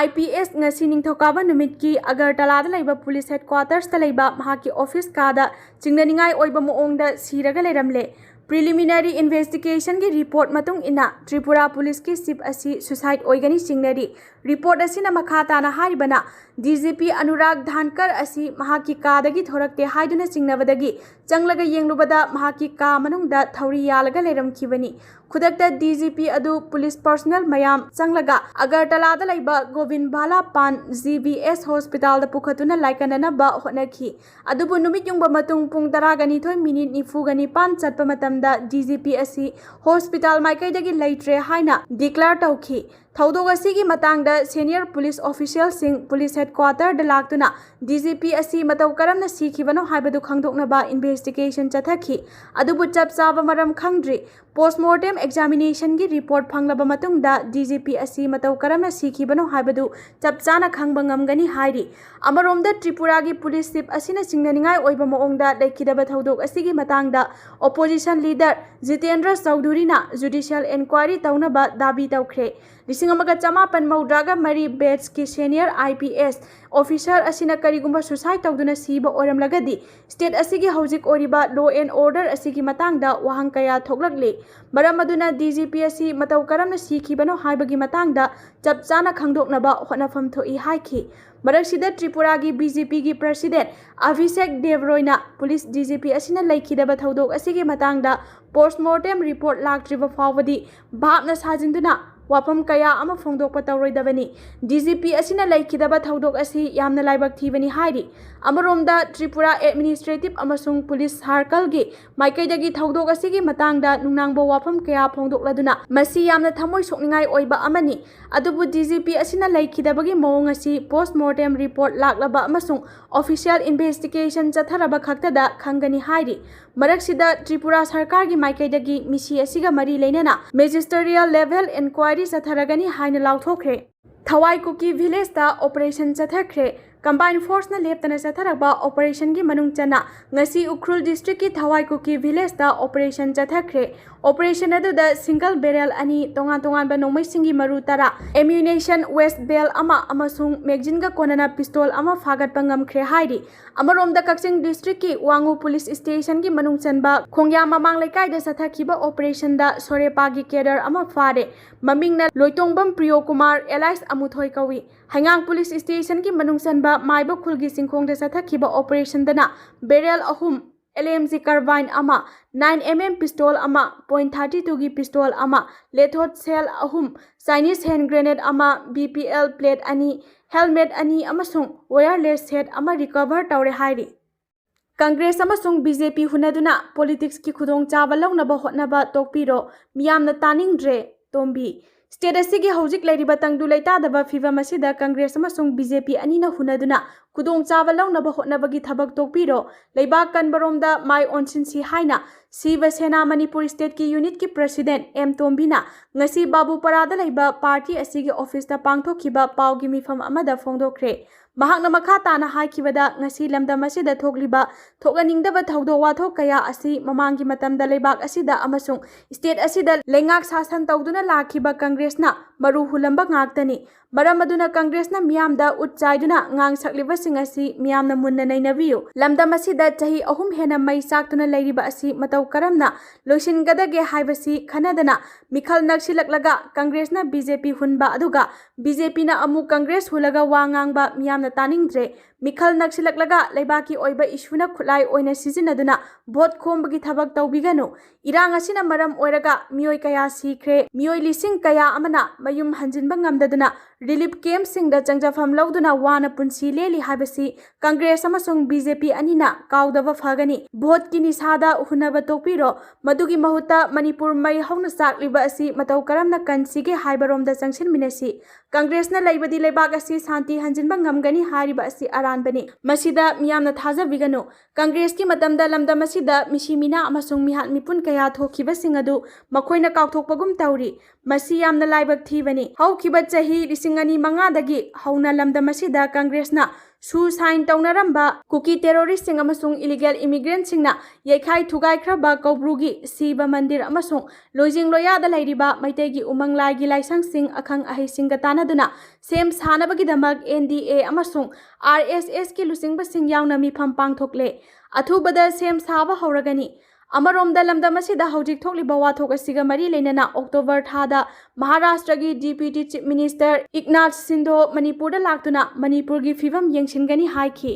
IPS, ꯉꯁꯤ ꯅꯤꯡꯊꯧꯀꯥꯕ ꯅꯨꯃꯤꯠꯀꯤ ꯑꯒꯔꯇꯂꯥꯗ ꯂꯩꯕ ꯄꯨꯂꯤꯁ ꯍꯦꯗꯀ꯭ꯋꯥꯇꯔꯁꯇ ꯂꯩꯕ ꯃꯍꯥꯛꯀꯤ ꯑꯣꯐꯤꯁ ꯀꯥꯗ ꯆꯤꯡꯅꯅꯤꯡꯉꯥꯏ ꯑꯣꯏꯕ ꯃꯑꯣꯡꯗ ꯁꯤꯔꯒ ꯂꯩꯔꯝꯂꯦ꯫ Preliminary investigationꯒꯤ report ꯃꯇꯨꯡ ꯏꯟꯅ ꯇ꯭ꯔꯤꯄꯨꯔꯥ ꯄꯨꯂꯤꯁꯀꯤ chief ꯑꯁꯤ suicide ꯑꯣꯏꯒꯅꯤ ꯆꯤꯡꯅꯔꯤ꯫ Report ꯑꯁꯤꯅ ꯃꯈꯥ ꯇꯥꯅ ꯍꯥꯏꯔꯤꯕꯅ, DGP ꯑꯅꯨꯔꯥꯒ ꯙꯥꯟꯀꯔ ꯑꯁꯤ ꯃꯍꯥꯛꯀꯤ ꯀꯥꯗꯒꯤ ꯊꯣꯔꯛꯇꯦ ꯍꯥꯏꯗꯨꯅ ꯆꯤꯡꯅꯕꯗꯒꯤ ꯆꯪꯂꯒ ꯌꯦꯡꯂꯨꯕꯗ ꯃꯍꯥꯛꯀꯤ ꯀꯥ ꯃꯅꯨꯡꯗ ꯊꯧꯔꯤ ꯌꯥꯜꯂꯒ ꯂꯩꯔꯝꯈꯤꯕꯅꯤ꯫ ꯈꯨꯗꯛꯇ DGP ꯑꯗꯨ ꯄꯨꯂꯤꯁ personnel ꯃꯌꯥꯝ ꯆꯪꯂꯒ ꯑꯒꯔꯇꯂꯥꯗ ꯂꯩꯕ ꯒꯣꯕꯤꯟ ꯚꯥꯂꯥ ꯄꯥꯟ GBS hospitalꯗ ꯄꯨꯈꯠꯇꯨꯅ ꯂꯥꯏꯀꯠꯅꯅꯕ ꯍꯣꯠꯅꯈꯤ꯫ ꯑꯗꯨꯕꯨ ꯅꯨꯃꯤꯠ ꯌꯨꯡꯕ ꯃꯇꯨꯡ ꯄꯨꯡ ꯇꯔꯥꯒ ꯅꯤꯊꯣꯏ minute ꯅꯤꯐꯨꯒ ꯅꯤꯄꯥꯟ ꯆꯠꯄ ꯃꯇꯝꯗ DGP ꯑꯁꯤ hospital ꯃꯥꯏꯀꯩꯗꯒꯤ ꯂꯩꯇ꯭ꯔꯦ ꯍꯥꯏꯅ declare ꯇꯧꯈꯤ꯫ ꯊꯧꯗꯣꯛ ꯑꯁꯤꯒꯤ ꯃꯇꯥꯡꯗ senior police officialꯁꯤꯡ police headquarterꯗ ꯂꯥꯛꯇꯨꯅ DGP ꯑꯁꯤ ꯃꯇꯧ ꯀꯔꯝꯅ ꯁꯤꯈꯤꯕꯅꯣ ꯍꯥꯏꯕꯗꯨ ꯈꯪꯗꯣꯛꯅꯕ investigation ꯆꯠꯊꯈꯤ꯫ ꯑꯗꯨꯕꯨ ꯆꯞ ꯆꯥꯕ ꯃꯔꯝ ꯈꯪꯗ꯭ꯔꯤ꯫ Postmortem examinationꯒꯤ report ꯐꯪꯂꯕ ꯃꯇꯨꯡꯗ DGP ꯑꯁꯤ ꯃꯇꯧ ꯀꯔꯝꯅ ꯁꯤꯈꯤꯕꯅꯣ ꯍꯥꯏꯕꯗꯨ ꯆꯞ ꯆꯥꯅ ꯈꯪꯕ ꯉꯝꯒꯅꯤ ꯍꯥꯏꯔꯤ꯫ ꯑꯃꯔꯣꯝꯗ ꯇ꯭ꯔꯤꯄꯨꯔꯥꯒꯤ ꯄꯨꯂꯤꯁ chief ꯑꯁꯤꯅ ꯆꯤꯡꯅꯅꯤꯡꯉꯥꯏ ꯑꯣꯏꯕ ꯃꯑꯣꯡꯗ ꯂꯩꯈꯤꯗꯕ ꯊꯧꯗꯣꯛ ꯑꯁꯤꯒꯤ ꯃꯇꯥꯡꯗ opposition leader ꯖꯤꯇꯦꯟꯗ꯭ꯔ ꯆꯧꯙꯨꯔꯤꯅ judicial enquiry ꯇꯧꯅꯕ ꯗꯥꯕꯤ ꯇꯧꯈ꯭ꯔꯦ꯫ ꯂꯤꯁꯤꯡ ꯑꯃꯒ ꯆꯃꯥꯄꯟ ꯃꯧꯗ꯭ꯔꯥꯒ ꯃꯔꯤ batchꯀꯤ senior IPS officer ꯑꯁꯤꯅ ꯀꯔꯤꯒꯨꯝꯕ suicide ꯇꯧꯗꯨꯅ ꯁꯤꯕ ꯑꯣꯏꯔꯝꯂꯒꯗꯤ state ꯑꯁꯤꯒꯤ ꯍꯧꯖꯤꯛ ꯑꯣꯏꯔꯤꯕ law and order ꯑꯁꯤꯒꯤ ꯃꯇꯥꯡꯗ ꯋꯥꯍꯪ ꯀꯌꯥ ꯊꯣꯛꯂꯛꯂꯤ꯫ ꯃꯔꯝ ꯑꯗꯨꯅ DGP ꯑꯁꯤ ꯃꯇꯧ ꯀꯔꯝꯅ ꯁꯤꯈꯤꯕꯅꯣ ꯍꯥꯏꯕꯒꯤ ꯃꯇꯥꯡꯗ ꯆꯞ ꯆꯥꯅ ꯈꯪꯗꯣꯛꯅꯕ ꯍꯣꯠꯅꯐꯝ ꯊꯣꯛꯏ ꯍꯥꯏꯈꯤ꯫ ꯃꯔꯛꯁꯤꯗ ꯇ꯭ꯔꯤꯄꯨꯔꯥꯒꯤ BJPꯒꯤ president ꯑꯚꯤꯁꯦꯛ ꯗꯦꯕ ꯔꯣꯏꯅ ꯄꯨꯂꯤꯁ DGP ꯑꯁꯤꯅ ꯂꯩꯈꯤꯗꯕ ꯊꯧꯗꯣꯛ ꯑꯁꯤꯒꯤ ꯃꯇꯥꯡꯗ postmortem report ꯂꯥꯛꯇ꯭ꯔꯤꯕ ꯐꯥꯎꯕꯗꯤ ꯚꯥꯞꯅ ꯁꯥꯖꯤꯟꯗꯨꯅ ꯋꯥꯐꯝ ꯀꯌꯥ ꯑꯃ ꯐꯣꯡꯗꯣꯛꯄ ꯇꯧꯔꯣꯏꯗꯕꯅꯤ꯫ DGP ꯑꯁꯤꯅ ꯂꯩꯈꯤꯗꯕ ꯊꯧꯗꯣꯛ ꯑꯁꯤ ꯌꯥꯝꯅ ꯂꯥꯏꯕꯛ ꯊꯤꯕꯅꯤ ꯍꯥꯏꯔꯤ꯫ ꯑꯃꯔꯣꯝꯗ ꯇ꯭ꯔꯤꯄꯨꯔꯥ administrative ꯑꯃꯁꯨꯡ ꯄꯨꯂꯤꯁ circleꯒꯤ ꯃꯥꯏꯀꯩꯗꯒꯤ ꯊꯧꯗꯣꯛ ꯑꯁꯤꯒꯤ ꯃꯇꯥꯡꯗ ꯅꯨꯡꯅꯥꯡꯕ ꯋꯥꯐꯝ ꯀꯌꯥ ꯐꯣꯡꯗꯣꯛꯂꯗꯨꯅ ꯃꯁꯤ ꯌꯥꯝꯅ ꯊꯃꯣꯏ ꯁꯣꯛꯅꯤꯡꯉꯥꯏ ꯑꯣꯏꯕ ꯑꯃꯅꯤ꯫ ꯑꯗꯨꯕꯨ DGP ꯑꯁꯤꯅ ꯂꯩꯈꯤꯗꯕꯒꯤ ꯃꯑꯣꯡ ꯑꯁꯤ postmortem report ꯂꯥꯛꯂꯕ ꯑꯃꯁꯨꯡ official investigation ꯆꯠꯊꯔꯕ ꯈꯛꯇꯗ ꯈꯪꯒꯅꯤ ꯍꯥꯏꯔꯤ꯫ ꯃꯔꯛꯁꯤꯗ ꯇ꯭ꯔꯤꯄꯨꯔꯥ ꯁꯔꯀꯥꯔꯒꯤ ꯃꯥꯏꯀꯩꯗꯒꯤ ꯃꯤꯁꯤ ꯑꯁꯤꯒ ꯃꯔꯤ ꯂꯩꯅꯅ magisterial level enquiry ꯆꯠꯊꯔꯒꯅꯤ ꯍꯥꯏꯅ ꯂꯥꯎꯊꯣꯛꯈ꯭ꯔꯦ꯫ ꯊꯋꯥꯏ ꯀꯨꯀꯤ villageꯇ operation ꯆꯠꯊꯈ꯭ꯔꯦ꯫ Combined Forceꯅ ꯂꯦꯞꯇꯅ ꯆꯠꯊꯔꯛꯄ operationꯒꯤ ꯃꯅꯨꯡ ꯆꯟꯅ ꯉꯁꯤ ꯎꯈ꯭ꯔꯨꯜ districtꯀꯤ ꯊꯋꯥꯏ ꯀꯨꯀꯤ villageꯇ operation ꯆꯠꯊꯈ꯭ꯔꯦ꯫ Operation ꯑꯗꯨꯗ single barrel ꯑꯅꯤ, ꯇꯣꯉꯥꯟ ꯇꯣꯉꯥꯟꯕ ꯅꯣꯡꯃꯩꯁꯤꯡꯒꯤ ꯃꯔꯨ ꯇꯔꯥ, ammunition waste bale ꯑꯃ ꯑꯃꯁꯨꯡ magazineꯒ ꯀꯣꯟꯅꯅ pistol ꯑꯃ ꯐꯥꯒꯠꯄ ꯉꯝꯈ꯭ꯔꯦ ꯍꯥꯏꯔꯤ꯫ ꯑꯃꯔꯣꯝꯗ ꯀꯛꯆꯤꯡ districtꯀꯤ ꯋꯥꯉꯨ police stationꯒꯤ ꯃꯅꯨꯡ ꯆꯟꯕ ꯈꯣꯡꯌꯥꯝ ꯃꯃꯥꯡ ꯂꯩꯀꯥꯏꯗ ꯆꯠꯊꯈꯤꯕ operationꯗ ꯁꯣꯔꯦꯄꯥꯒꯤ cadre ꯑꯃ ꯐꯥꯔꯦ꯫ ꯃꯃꯤꯡꯅ ꯂꯣꯏꯇꯣꯡꯕꯝ ꯄ꯭ꯔꯤꯌꯣ ꯀꯨꯃꯥꯔ alias ꯑꯃꯨꯊꯣꯏ ꯀꯧꯏ꯫ ꯍꯩꯉꯥꯡ police stationꯒꯤ ꯃꯅꯨꯡ ꯆꯟꯕ ꯃꯥꯏꯕ ꯈꯨꯜꯒꯤ ꯆꯤꯡꯈꯣꯡꯗ ꯆꯠꯊꯈꯤꯕ operationꯗꯅ barrel ꯑꯍꯨꯝ, LMG carbine ꯑꯃ, nine MM pistol ꯑꯃ, point thirty twoꯒꯤ pistol ꯑꯃ, lethal shell ꯑꯍꯨꯝ, Chinese hand grenade ꯑꯃ, BPL plate ꯑꯅꯤ, helmet ꯑꯅꯤ ꯑꯃꯁꯨꯡ wireless set ꯑꯃ recover ꯇꯧꯔꯦ ꯍꯥꯏꯔꯤ꯫ ꯀꯪꯒ꯭ꯔꯦꯁ ꯑꯃꯁꯨꯡ BJP ꯍꯨꯟꯅꯗꯨꯅ politicsꯀꯤ ꯈꯨꯗꯣꯡꯆꯥꯕ ꯂꯧꯅꯕ ꯍꯣꯠꯅꯕ ꯇꯣꯛꯄꯤꯔꯣ, ꯃꯤꯌꯥꯝꯅ ꯇꯥꯅꯤꯡꯗ꯭ꯔꯦ, ꯇꯣꯝꯕꯤ꯫ State ꯑꯁꯤꯒꯤ ꯍꯧꯖꯤꯛ ꯂꯩꯔꯤꯕ ꯇꯪꯗꯨ ꯂꯩꯇꯥꯗꯕ ꯐꯤꯚꯝ ꯑꯁꯤꯗ ꯀꯪꯒ꯭ꯔꯦꯁ ꯑꯃꯁꯨꯡ BJP ꯑꯅꯤꯅ ꯍꯨꯟꯅꯗꯨꯅ ꯈꯨꯗꯣꯡꯆꯥꯕ ꯂꯧꯅꯕ ꯍꯣꯠꯅꯕꯒꯤ ꯊꯕꯛ ꯇꯣꯛꯄꯤꯔꯣ, ꯂꯩꯕꯥꯛ ꯀꯟꯕꯔꯣꯝꯗ ꯃꯥꯏ ꯑꯣꯟꯁꯤꯟꯁꯤ ꯍꯥꯏꯅ ꯁꯤꯕ ꯁꯦꯅꯥ ꯃꯅꯤꯄꯨꯔ stateꯀꯤ unitꯀꯤ president M ꯇꯣꯝꯕꯤꯅ ꯉꯁꯤ ꯕꯥꯕꯨꯄꯥꯔꯥꯗ ꯂꯩꯕ party ꯑꯁꯤꯒꯤ officeꯇ ꯄꯥꯡꯊꯣꯛꯈꯤꯕ ꯄꯥꯎꯒꯤ ꯃꯤꯐꯝ ꯑꯃꯗ ꯐꯣꯡꯗꯣꯛꯈ꯭ꯔꯦ꯫ ꯃꯍꯥꯛꯅ ꯃꯈꯥ ꯇꯥꯅ ꯍꯥꯏꯈꯤꯕꯗ, ꯉꯁꯤ ꯂꯝꯗꯝ ꯑꯁꯤꯗ ꯊꯣꯛꯂꯤꯕ ꯊꯣꯛꯍꯟꯅꯤꯡꯗꯕ ꯊꯧꯗꯣꯛ ꯋꯥꯊꯣꯛ ꯀꯌꯥ ꯑꯁꯤ ꯃꯃꯥꯡꯒꯤ ꯃꯇꯝꯗ ꯂꯩꯕꯥꯛ ꯑꯁꯤꯗ ꯑꯃꯁꯨꯡ state ꯑꯁꯤꯗ ꯂꯩꯉꯥꯛ ꯁꯥꯁꯟ ꯇꯧꯗꯨꯅ ꯂꯥꯛꯈꯤꯕ ꯀꯪꯒ꯭ꯔꯦꯁꯅ ꯃꯔꯨ ꯍꯨꯜꯂꯝꯕ ꯉꯥꯛꯇꯅꯤ꯫ ꯃꯔꯝ ꯑꯗꯨꯅ ꯀꯪꯒ꯭ꯔꯦꯁꯅ ꯃꯤꯌꯥꯝꯗ ꯎꯠ ꯆꯥꯏꯗꯨꯅ ꯉꯥꯡꯁꯛꯂꯤꯕꯁꯤꯡ ꯑꯁꯤ ꯃꯤꯌꯥꯝꯅ ꯃꯨꯟꯅ ꯅꯩꯅꯕꯤꯌꯨ꯫ ꯂꯝꯗꯝ ꯑꯁꯤꯗ ꯆꯍꯤ ꯑꯍꯨꯝ ꯍꯦꯟꯅ ꯃꯩ ꯆꯥꯛꯇꯨꯅ ꯂꯩꯔꯤꯕ ꯑꯁꯤ ꯃꯇꯧ ꯀꯔꯝꯅ ꯂꯣꯏꯁꯤꯟꯒꯗꯒꯦ ꯍꯥꯏꯕꯁꯤ ꯈꯟꯅꯗꯅ ꯃꯤꯈꯜ ꯅꯛꯁꯤꯜꯂꯛꯂꯒ ꯀꯪꯒ꯭ꯔꯦꯁꯅ BJP ꯍꯨꯟꯕ, ꯑꯗꯨꯒ BJPꯅ ꯑꯃꯨꯛ ꯀꯪꯒ꯭ꯔꯦꯁ ꯍꯨꯜꯂꯒ ꯋꯥ ꯉꯥꯡꯕ ꯃꯤꯌꯥꯝꯅ ꯇꯥꯅꯤꯡꯗ꯭ꯔꯦ꯫ ꯃꯤꯈꯜ ꯅꯛꯁꯤꯜꯂꯛꯂꯒ ꯂꯩꯕꯥꯛꯀꯤ ꯑꯣꯏꯕ issueꯅ ꯈꯨꯠꯂꯥꯏ ꯑꯣꯏꯅ ꯁꯤꯖꯤꯟꯅꯗꯨꯅ vote ꯈꯣꯝꯕꯒꯤ ꯊꯕꯛ ꯇꯧꯕꯤꯒꯅꯨ꯫ ꯏꯔꯥꯡ ꯑꯁꯤꯅ ꯃꯔꯝ ꯑꯣꯏꯔꯒ ꯃꯤꯑꯣꯏ ꯀꯌꯥ ꯁꯤꯈ꯭ꯔꯦ, ꯃꯤꯑꯣꯏ ꯂꯤꯁꯤꯡ ꯀꯌꯥ ꯑꯃꯅ ꯃꯌꯨꯝ ꯍꯟꯖꯤꯟꯕ ꯉꯝꯗꯗꯨꯅ relief campꯁꯤꯡꯗ ꯆꯪꯖꯐꯝ ꯂꯧꯗꯨꯅ ꯋꯥꯅ ꯄꯨꯟꯁꯤ ꯂꯦꯜꯂꯤ ꯍꯥꯏꯕꯁꯤ ꯀꯪꯒ꯭ꯔꯦꯁ ꯑꯃꯁꯨꯡ BJP ꯑꯅꯤꯅ ꯀꯥꯎꯗꯕ ꯐꯒꯅꯤ꯫ Voteꯀꯤ ꯅꯤꯁꯥꯗ ꯍꯨꯟꯅꯕ ꯇꯣꯛꯄꯤꯔꯣ꯫ ꯃꯗꯨꯒꯤ ꯃꯍꯨꯠꯇ ꯃꯅꯤꯄꯨꯔ ꯃꯩ ꯍꯧꯅ ꯆꯥꯛꯂꯤꯕ ꯑꯁꯤ ꯃꯇꯧ ꯀꯔꯝꯅ ꯀꯟꯁꯤꯒꯦ ꯍꯥꯏꯕꯔꯣꯝꯗ ꯆꯪꯁꯤꯟꯃꯤꯟꯅꯁꯤ꯫ ꯀꯪꯒ꯭ꯔꯦꯁꯅ ꯂꯩꯕꯗꯤ ꯂꯩꯕꯥꯛ ꯑꯁꯤ ꯁꯥꯟꯇꯤ ꯍꯟꯖꯤꯟꯕ ꯉꯝꯒꯅꯤ ꯍꯥꯏꯔꯤꯕ ꯑꯁꯤ ꯑꯔꯥꯟꯕꯅꯤ꯫ ꯃꯁꯤꯗ ꯃꯤꯌꯥꯝꯅ ꯊꯥꯖꯕꯤꯒꯅꯨ꯫ ꯀꯪꯒ꯭ꯔꯦꯁꯀꯤ ꯃꯇꯝꯗ ꯂꯝꯗꯝ ꯑꯁꯤꯗ ꯃꯤꯁꯤ ꯃꯤꯅꯥ ꯑꯃꯁꯨꯡ ꯃꯤꯍꯥꯠ ꯃꯤꯄꯨꯟ ꯀꯌꯥ ꯊꯣꯛꯈꯤꯕꯁꯤꯡ ꯑꯗꯨ ꯃꯈꯣꯏꯅ ꯀꯥꯎꯊꯣꯛꯄꯒꯨꯝ ꯇꯧꯔꯤ꯫ ꯃꯁꯤ ꯌꯥꯝꯅ ꯂꯥꯏꯕꯛ ꯊꯤꯕꯅꯤ꯫ ꯍꯧꯈꯤꯕ ꯆꯍꯤ ꯂꯤꯁꯤꯡ ꯑꯅꯤ ꯃꯉꯥꯗꯒꯤ ꯍꯧꯅ ꯂꯝꯗꯝ ꯑꯁꯤꯗ ꯀꯪꯒ꯭ꯔꯦꯁꯅ ꯁꯨ ꯁꯥꯏꯟ ꯇꯧꯅꯔꯝꯕ ꯀꯨꯀꯤ ꯇꯦꯔꯣꯔꯤꯁꯁꯤꯡ ꯑꯃꯁꯨꯡ ꯏꯂꯤꯒꯦꯜ ꯏꯃꯤꯒ꯭ꯔꯦꯟꯠꯁꯤꯡꯅ ꯌꯩꯈꯥꯏ ꯊꯨꯒꯥꯏꯈ꯭ꯔꯕ ꯀꯧꯕ꯭ꯔꯨꯒꯤ ꯁꯤꯕ ꯃꯟꯗꯤꯔ ꯑꯃꯁꯨꯡ ꯂꯣꯏꯖꯤꯡ ꯂꯣꯌꯥꯗ ꯂꯩꯔꯤꯕ ꯃꯩꯇꯩꯒꯤ ꯎꯃꯪ ꯂꯥꯏꯒꯤ ꯂꯥꯏꯁꯪꯁꯤꯡ ꯑꯈꯪ ꯑꯍꯩꯁꯤꯡꯒ ꯇꯥꯟꯅꯗꯨꯅ ꯁꯦꯝ ꯁꯥꯅꯕꯒꯤꯗꯃꯛ ꯑꯦꯟ ꯗꯤ ꯑꯦ ꯑꯃꯁꯨꯡ ꯑꯥꯔ ꯑꯦꯁ ꯑꯦꯁꯀꯤ ꯂꯨꯆꯤꯡꯕꯁꯤꯡ ꯌꯥꯎꯅ ꯃꯤꯐꯝ ꯄꯥꯡꯊꯣꯛꯂꯦ꯫ ꯑꯊꯨꯕꯗ ꯁꯦꯝ ꯁꯥꯕ ꯍꯧꯔꯒꯅꯤ꯫ ꯑꯃꯔꯣꯝꯗ, ꯂꯝꯗꯝ ꯑꯁꯤꯗ ꯍꯧꯖꯤꯛ ꯊꯣꯛꯂꯤꯕ ꯋꯥꯊꯣꯛ ꯑꯁꯤꯒ ꯃꯔꯤ ꯂꯩꯅꯅ ꯑꯣꯛꯇꯣꯕꯔ ꯊꯥꯗ ꯃꯍꯥꯔꯥꯁꯇ꯭ꯔꯒꯤ ꯗꯤꯄ꯭ꯌꯨꯇꯤ ꯆꯤꯐ ꯃꯤꯅꯤꯁꯇꯔ ꯏꯛꯅꯥꯊ ꯁꯤꯟꯙꯣ ꯃꯅꯤꯄꯨꯔꯗ ꯂꯥꯛꯇꯨꯅ ꯃꯅꯤꯄꯨꯔꯒꯤ ꯐꯤꯕꯝ ꯌꯦꯡꯁꯤꯟꯒꯅꯤ ꯍꯥꯏꯈꯤ꯫